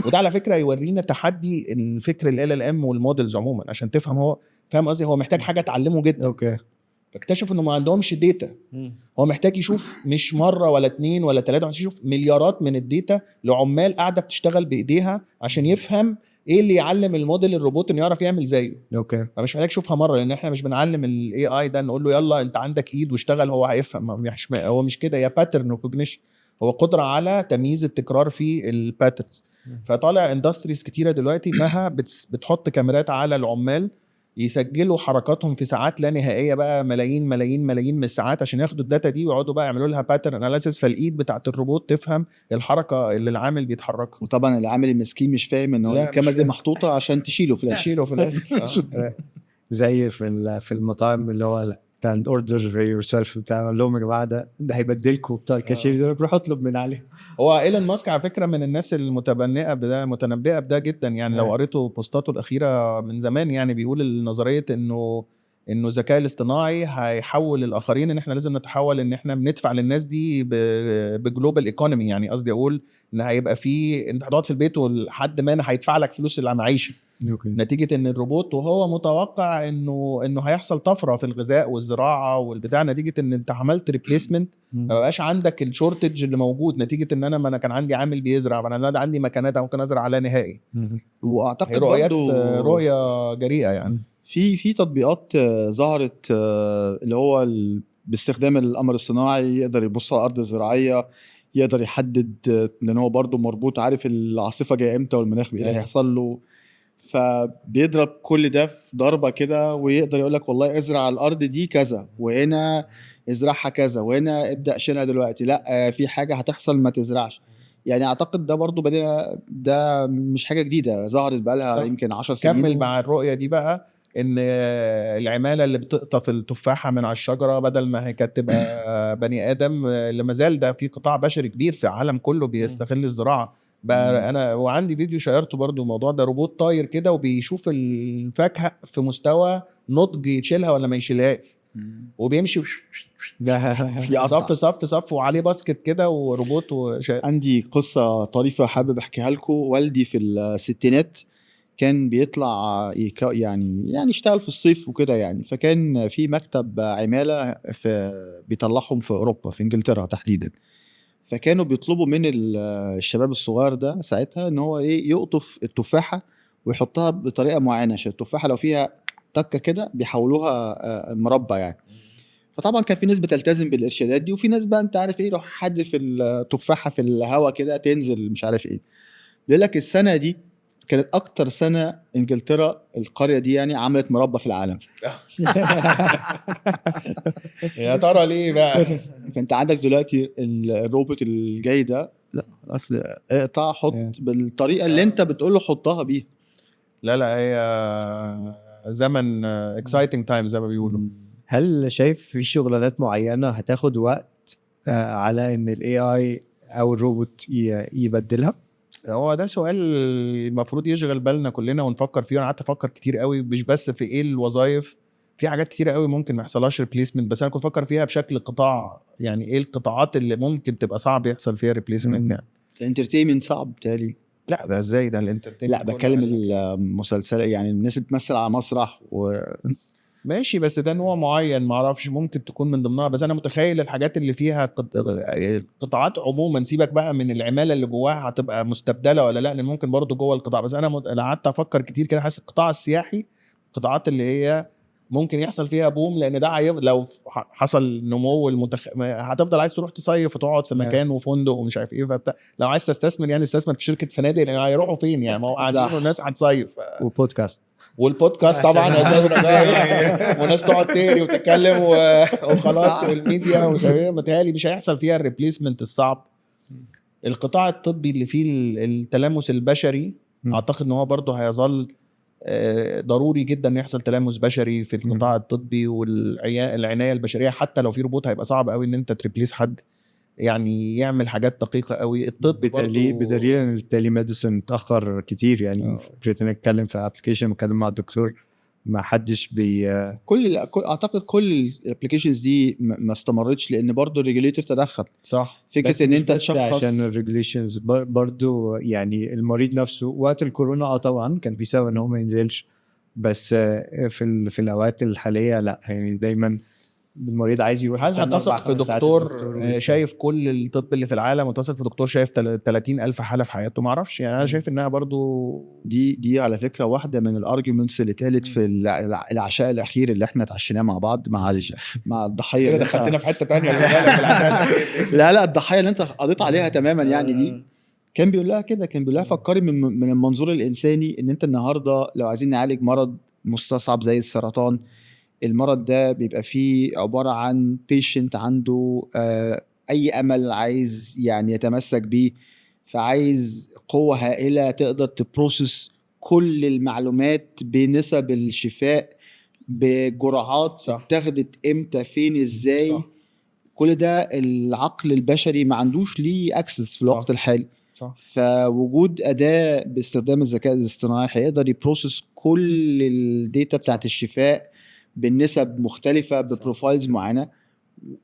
وده على فكرة يورينا تحدي الفكر LLM وال models عموما، عشان تفهم هو فاهم قصدي، هو محتاج حاجة تعلمه جدا. okay. فاكتشف انه ما عندهمش data. هو محتاج يشوف مش مرة ولا 2 ولا 3، محتاج يشوف مليارات من ال data لعمال قاعدة بتشتغل بايديها عشان يفهم ايه اللي يعلم الموديل الروبوت انه يعرف يعمل زيه. okay. فمش محتاج يشوفها مرة، لان احنا مش بنعلم ال AI ده نقول له يلا انت عندك ايد واشتغل هو هيفهم. هو مش كده، يا pattern recognition، هو قدره على تمييز التكرار في ال patterns. فطالع industries كتيرة دلوقتي انها بتحط كاميرات على العمال يسجلوا حركاتهم في ساعات لا نهائية بقى، ملايين ملايين ملايين من الساعات، عشان ياخدوا ال data دي ويقعدوا بقى يعملوا لها pattern analysis، فالايد بتاعت الروبوت تفهم الحركة اللي العامل بيتحركها. وطبعا العامل المسكين مش فاهم ان هو لا، مش الكاميرا دي فاهم. محطوطة عشان تشيله في الاخر. تشيله في الاخر. زي في المطاعم اللي هو بتاع ال order yourself بتاع، اقول لهم يا جماعة ده هيبدلكم، بتاع الكاشير يقول لك روح اطلب من عليه. هو ايلون ماسك على فكرة من الناس المتبنئه بده، متنبئه بده جدا يعني. لو قريتوا بوستاته الاخيرة من زمان يعني بيقول النظرية انه الذكاء الاصطناعي هيحول الاخرين، ان احنا لازم نتحول ان احنا بندفع للناس دي ب global economy. يعني قصدي اقول ان هيبقى في، انت هتقعد في البيت ولحد ما هيدفع لك فلوس المعيشة نتيجة ان الروبوت، وهو متوقع انه هيحصل طفرة في الغذاء والزراعة والبتاع نتيجة ان انت عملت replacement، ما بقاش عندك ال shortage اللي موجود نتيجة ان انا ما انا كان عندي عامل بيزرع، فانا عندي مكانات ممكن ازرع لا نهائي. واعتقد هي رؤيات برضو رؤية جريئة يعني. في تطبيقات ظهرت، اللي هو باستخدام القمر الصناعي يقدر يبص على الارض الزراعيه، يقدر يحدد، لان هو برضو مربوط، عارف العاصفة جاية امتى والمناخ ايه اللي هيحصل له، فبيضرب كل ده في ضربه كده ويقدر يقول لك والله ازرع الارض دي كذا، وهنا ازرعها كذا، وهنا ابدا شيلها دلوقتي، لا في حاجة هتحصل ما تزرعش. يعني اعتقد ده برضو بدينا، ده مش حاجة جديدة ظهرت بقالها يمكن 10 سنين. كمل مع الرؤية دي بقى، ان العمالة اللي بتقطف التفاحة من على الشجرة بدل ما هي كانت تبقى بني ادم، اللي ما زال ده في قطاع بشري كبير في العالم كله بيستغل الزراعة بقى. انا وعندي فيديو شيرته برضو الموضوع ده، روبوت طاير كده وبيشوف الفاكهة في مستوى نضج يشيلها ولا ما يشيلهاش، وبيمشي صف صف صف وعليه basket كده وروبوت عندي قصة طريفه حابب احكيها لكم. والدي في الستينات كان بيطلع يعني يشتغل في الصيف وكده يعني، فكان في مكتب عماله في بيطلعهم في اوروبا، في انجلترا تحديدا، فكانوا بيطلبوا من الشباب الصغير ده ساعتها ان هو ايه، يقطف التفاحة ويحطها بطريقة معينة، عشان التفاحة لو فيها تكه كده بيحولوها مربى يعني. فطبعا كان في ناس بتلتزم بالارشادات دي، وفي ناس بقى انت عارف ايه، لو حد في التفاحة في الهوا كده تنزل مش عارف ايه. بيقول لك السنة دي كانت اكتر سنة انجلترا القرية دي يعني عملت مربى في العالم. يا ترى ليه بقى؟ فانت عندك دلوقتي الروبوت الجاي ده، لا اصل اقطع حط بالطريقة اللي انت بتقول له حطها بيها. لا لا، هي زمن exciting time زي ما بيقولوا. هل شايف في شغلانات معينة هتاخد وقت على ان ال AI او الروبوت يبدلها؟ هو ده سؤال المفروض يشغل بالنا كلنا ونفكر فيه. انا قعدت افكر كتير قوي، مش بس في ايه الوظائف، في حاجات كتير قوي ممكن ما يحصلهاش replacement، بس انا كنت بفكر فيها بشكل قطاع، يعني ايه القطاعات اللي ممكن تبقى صعب يحصل فيها replacement يعني. ال entertainment صعب بتهيألي. لا ده ازاي ده ال entertainment؟ لا بتكلم المسلسل يعني، الناس اللي بتمثل على مسرح و ماشي، بس ده نوع معين، ما اعرفش ممكن تكون من ضمنها، بس انا متخيل الحاجات اللي فيها القطاعات عموما، سيبك بقى من العمالة اللي جواها هتبقى مستبدله ولا لا، لان ممكن برضو جوه القطاع. بس انا قعدت افكر كتير كده، حاسس القطاع السياحي، القطاعات اللي هي ممكن يحصل فيها boom، لان ده لو حصل نمو هتفضل عايز تروح تصيف وتقعد في مكان وفندق ومش عارف ايه، فبتاع. لو عايز تستثمر يعني استثمر في شركة فنادق، لان هيروحوا فين يعني، ما هو قاعدين والناس هتصيف. وبودكاست. والبودكاست طبعا يا استاذ رجاء، وناس تقعد تهري وتتكلم وخلاص، والميديا ومش عارف ايه، متهيألي مش هيحصل فيها ال replacement الصعب. القطاع الطبي اللي فيه التلامس البشري، اعتقد ان هو برضه هيظل ضروري جدا ان يحصل تلامس بشري في القطاع الطبي والعناية البشرية، حتى لو في روبوت هيبقى صعب قوي ان انت ت replace حد يعني يعمل حاجات دقيقة قوي. الطب بدليل ان ال telemedicine اتاخر كتير يعني. فكرة ان اتكلم في application، اتكلم مع الدكتور، ما حدش بي كل اعتقد كل ال applications دي ما استمرتش، لان برضه ال regulator تدخل. فكرة بس ان مش انت بس تشخص عشان ال regulations، برضو يعني المريض نفسه وقت الكورونا طبعا كان في سبب ان هو ما ينزلش، بس في الاوقات الحالية لا، يعني دايما المريض عايز يروح هل يستنى هتثق أربع، في خمس ساعات دكتور الدكتور ويستنى. شايف كل الطب اللي في العالم، وتثق في دكتور شايف 30,000 حاله في حياته؟ ما اعرفش يعني، انا شايف انها برضو دي على فكرة واحدة من ال arguments اللي اتقالت في العشاء الاخير اللي احنا اتعشيناه مع بعض مع الضحية كده اللي انت دخلتنا في حتة ثانية، خلي بالك بالعشاء الأخير. لا لا، الضحية اللي انت قضيت عليها تماما يعني، دي كان بيقول لها كده، كان بيقول لها فكري من المنظور الانساني، ان انت النهارده لو عايزين نعالج مرض مستصعب زي السرطان. المرض ده بيبقى فيه عبارة عن patient عنده اي امل عايز يعني يتمسك بيه، فعايز قوة هائلة تقدر ت process كل المعلومات بنسب الشفاء، بجرعات اتاخدت امتى، فين، ازاي. كل ده العقل البشري ما عندوش ليه access في الوقت الحالي. فوجود اداه باستخدام الذكاء الاصطناعي هيقدر ي process كل ال data بتاعت الشفاء بالنسب مختلفة، ب profiles معينه،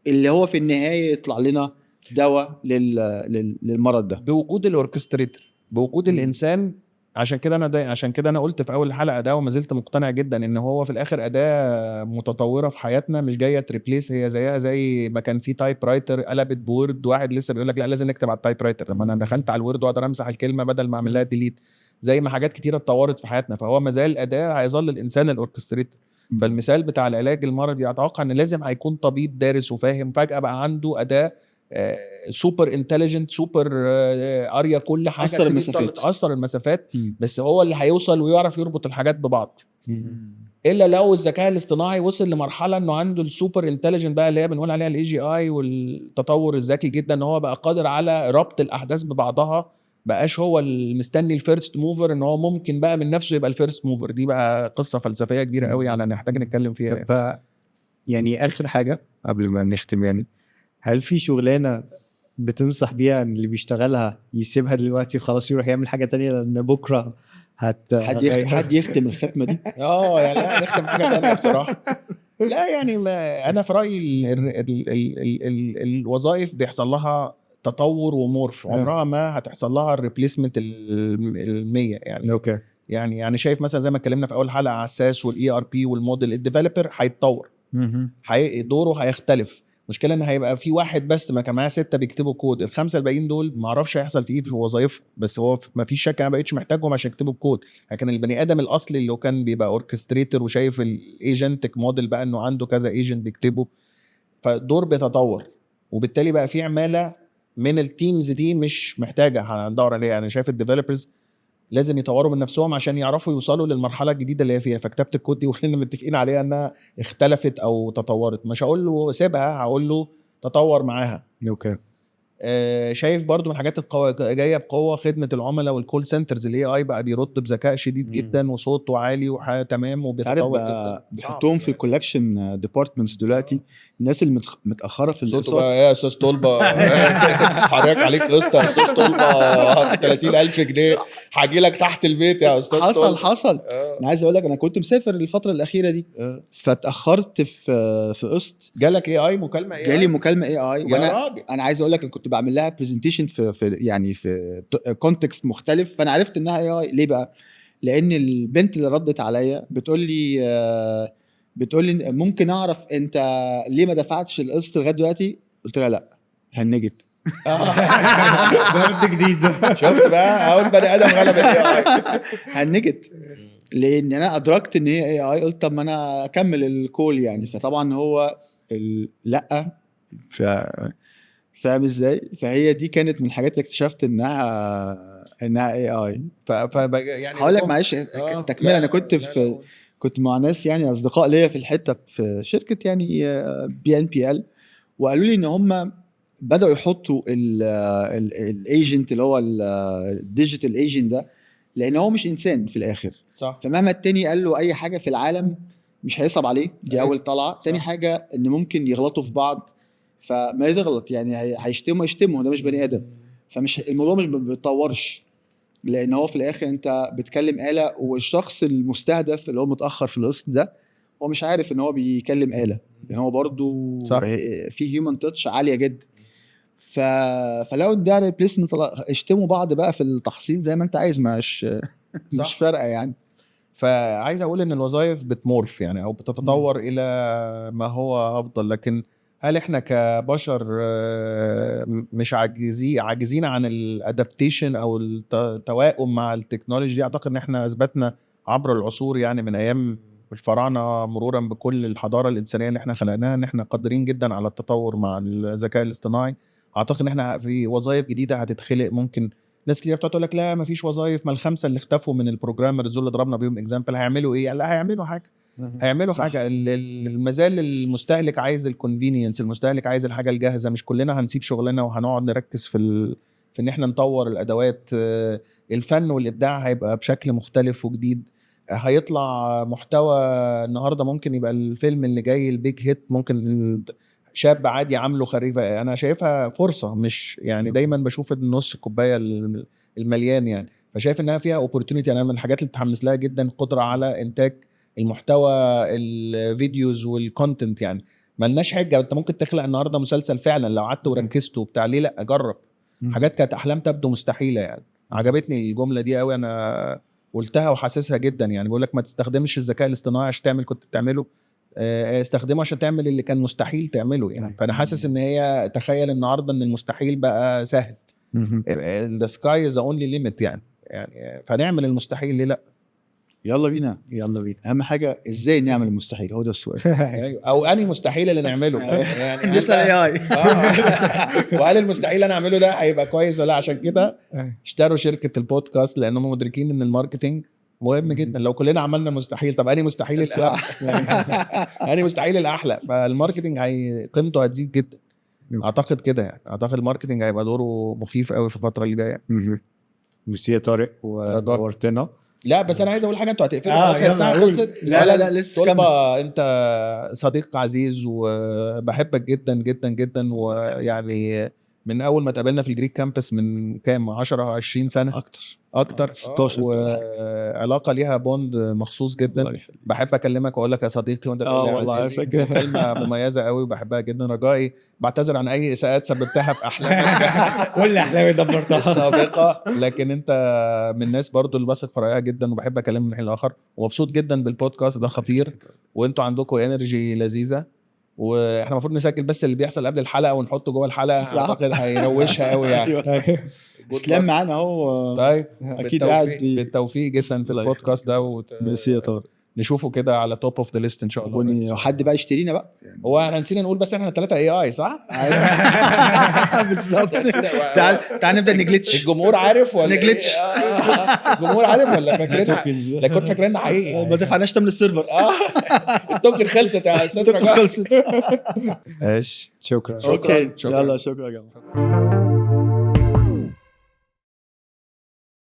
اللي هو في النهاية يطلع لنا دواء للمرض ده. بوجود ال orchestrator، بوجود الانسان. عشان كده انا قلت في اول الحلقة ده، وما زلت مقتنع جدا ان هو في الاخر اداه متطورة في حياتنا، مش جاية ت replace. هي زيها زي ما كان في typewriter قلبت ب Word، واحد لسه بيقول لك لا لازم نكتب على ال typewriter. طب انا دخلت على ال Word واقدر امسح الكلمة بدل ما اعمل لها delete. زي ما حاجات كتيرة اتطورت في حياتنا، فهو ما زال اداه، هيظل الانسان ال orchestrator. فالمثال بتاع العلاج المرضي، اتوقع ان لازم هيكون طبيب دارس وفاهم، فجاة بقى عنده اداه super intelligent، super قارية كل حاجه. قصر المسافات. قصر المسافات. بس هو اللي هيوصل ويعرف يربط الحاجات ببعض، الا لو الذكاء الاصطناعي وصل لمرحلة انه عنده ال super intelligent بقى، اللي هي بنقول عليها ال AGI والتطور الذكي جدا، ان هو بقى قادر على ربط الاحداث ببعضها، بقاش هو المستني ال first mover، ان هو ممكن بقى من نفسه يبقى ال first mover. دي بقى قصة فلسفية كبيرة قوي يعني نحتاج نتكلم فيها يعني. ف يعني اخر حاجة قبل ما نختم، يعني هل في شغلانة بتنصح بيها ان اللي بيشتغلها يسيبها دلوقتي خلاص يروح يعمل حاجة تانية لان بكره هت حد يختم الختمة دي؟ اه، يعني لا، نختم حاجة تانية بصراحه. لا، يعني ما انا في رايي ال ال ال ال ال ال الوظائف بيحصل لها تطور و morph، عمرها ما هتحصل لها ال replacement المية يعني. يعني شايف مثلا زي ما اتكلمنا في اول حلقة على ال SaaS وال ERP وال model، ال developer هيتطور، دوره هيختلف. المشكلة ان هيبقى في واحد بس، ما كان معاه ستة بيكتبوا كود، الخمسة الباقيين دول ما اعرفش هيحصل في ايه في وظايفهم، بس هو ما فيش شك انا ما بقتش محتاجهم عشان يكتبوا الكود. لكن البني ادم الاصلي اللي هو كان بيبقى orchestrator وشايف ال agentic model بقى انه عنده كذا agent بيكتبه، فالدور بيتطور، وبالتالي بقى في عماله من ال teams دي مش محتاجه هندور عليها. انا شايف ال developers لازم يطوروا من نفسهم عشان يعرفوا يوصلوا للمرحلة الجديدة اللي هي فيها. فكتابه الكود دي وخلينا متفقين عليها انها اختلفت او تطورت، مش هقول له سيبها، هقول له تطور معاها. شايف برضو من الحاجات القوية جاية بقوة خدمة العملاء وال call centers، ال AI بقى بيرد بذكاء شديد جدا وصوته عالي وحاجه تمام عارف وبيتطور بقى جدا. بيحطوهم في ال collection departments دلوقتي، الناس اللي متاخرة في صوته الاقساط. بقى: ايه يا استاذ طلبه، حضرتك عليك قسط يا استاذ طلبه 30000 جنيه، هاجي لك تحت البيت يا استاذ حصل. طلبه. حصل. انا عايز اقول لك انا كنت مسافر الفترة الاخيرة دي، فاتاخرت في قسط. جالك AI، مكالمة AI؟ جالي مكالمة AI. يا وانا راجل. انا عايز اقول لك كنت بعمل لها presentation في يعني في context مختلف، فانا عرفت انها AI. ليه بقى؟ لان البنت اللي ردت عليا بتقول لي: ممكن اعرف انت ليه ما دفعتش القسط لغاية دلوقتي؟ قلت لها لا، هنجت. ده رد جديد. شفت بقى، اول بني ادم غلب ال AI. هنجت لان انا ادركت ان هي AI. قلت طب ما انا اكمل ال call يعني. فطبعا هو لا، فاهم ازاي؟ فهي دي كانت من الحاجات اللي اكتشفت انها AI. ف يعني هقول لك معلش تكمله. لا، انا كنت لا، في لا، كنت مع ناس يعني اصدقاء ليا في الحتة في شركة يعني BNPL، وقالوا لي ان هم بداوا يحطوا ال agent اللي هو ال digital agent ده، لان هو مش انسان في الاخر. فمهما التاني قال له اي حاجة في العالم مش هيصعب عليه دي. اول طلعه. تاني حاجة ان ممكن يغلطوا في بعض، فما يغلط يعني هيشتموا يشتموا، ده مش بني ادم. فمش الموضوع مش بيتطورش، لان هو في الاخر انت بتكلم آلة، والشخص المستهدف اللي هو متاخر في القسط ده هو مش عارف ان هو بيكلم آلة، لان هو برضو في human touch عالية جدا. فلو ده replacement، اشتموا بعض بقى في التحصيل زي ما انت عايز، مش فارقه يعني. فعايز اقول ان الوظائف بت morph يعني او بتتطور الى ما هو افضل، لكن هل احنا كبشر مش عاجزين عن ال adaptation او التواؤم مع ال technology دي؟ اعتقد ان احنا اثبتنا عبر العصور، يعني من ايام الفراعنة مرورا بكل الحضارة الانسانية اللي احنا خلقناها، ان احنا قادرين جدا على التطور مع الذكاء الاصطناعي. اعتقد ان احنا في وظائف جديدة هتتخلق، ممكن ناس كتير بتقعد تقول لك لا ما فيش وظايف، ما الخمسة اللي اختفوا من ال programmers دول اللي ضربنا بيهم example هيعملوا ايه؟ لا، هيعملوا حاجه، هيعملوا حاجه. مازال المستهلك عايز ال convenience، المستهلك عايز الحاجة الجاهزه. مش كلنا هنسيب شغلنا وهنقعد نركز في ان احنا نطور الادوات. الفن والابداع هيبقى بشكل مختلف وجديد. هيطلع محتوى النهارده ممكن يبقى الفيلم اللي جاي ال big hit، ممكن شاب عادي عامله خريف. انا شايفها فرصه، مش يعني دايما بشوف النص الكوباية المليان يعني، فشايف انها فيها opportunity. انا من الحاجات اللي متحمس لها جدا قدره على انتاج المحتوى، ال videos وال content. يعني ملناش حجه، انت ممكن تخلق النهارده مسلسل فعلا لو قعدت وركزت وبتاع، ليه لا؟ جرب. حاجات كانت احلام تبدو مستحيلة يعني. عجبتني الجملة دي قوي، انا قلتها وحاسسها جدا. يعني بيقول لك ما تستخدمش الذكاء الاصطناعي عشان تعمل كنت بتعمله، استخدمه عشان تعمل اللي كان مستحيل تعمله يعني. فانا حاسس ان هي تخيل النهارده ان المستحيل بقى سهل، the sky is the only limit يعني فنعمل المستحيل، ليه لا؟ يلا بينا. يلا بينا. اهم حاجة ازاي نعمل المستحيل، هو ده السؤال. أيوة. او انهي مستحيل اللي نعمله يعني. نسال AI. وهل المستحيل اللي انا اعمله ده هيبقى كويس ولا؟ عشان كده اشتروا شركة البودكاست، لانهم مدركين ان ال marketing مهم جدا. لو كلنا عملنا مستحيل، طب انهي مستحيل الصح يعني؟ انهي مستحيل الاحلى؟ فال marketing هي قيمته هتزيد جدا اعتقد كده يعني. اعتقد ال marketing هيبقى دوره مخيف قوي في الفترة اللي جايه. ميرسي يا طارق ونورتنا. لا بس انا عايز اقول حاجه، انتوا هتقفلوا خلاص؟ هي يلا الساعة قول. خلصت؟ لا لا لا، لسه. طلبة، انت صديق عزيز وبحبك جدا جدا جدا، ويعني من اول ما اتقابلنا في ال Greek Campus من كام، 10 20 سنه؟ اكتر. اكتر. 16. وعلاقة ليها bond مخصوص جدا. الله يخليك. بحب اكلمك واقول لك يا صديقي وانت تقول لي يا والله عزيزي. فاكر. كلمة مميزة قوي وبحبها جدا. رجائي بعتذر عن اي اساءات سببتها في احلامك كل احلامي دمرتها. السابقه، لكن انت من الناس برضو اللي بثق في رايها جدا وبحب اكلمه من حين لاخر، ومبسوط جدا بالبودكاست ده، خطير، وانتوا عندكم energy لذيذه، واحنا المفروض نسجل بس اللي بيحصل قبل الحلقة ونحطه جوه الحلقه. اعتقد هيروشها قوي يعني. أيوة. اسلام معانا اهو. طيب. اكيد قاعد بالتوفيق جدا في الله البودكاست ده. ميرسي يا طارق. نشوفه كده على top of the list ان شاء الله. حد بقى يشترينا بقى. هو احنا نسينا نقول بس احنا ثلاثة AI، صح؟ بالظبط. تعال تعال نبدا ن glitch. الجمهور عارف ولا ن glitch. إيه؟ الجمهور عارف ولا فاكرين؟ لا كنت فاكرين حقيقي. ما دفعناش تمن ال server. ال token خلصت يا استاذ رجاء. خلصت. ايش، شكرا. okay. شكراً. يلا شكرا يا جماعه.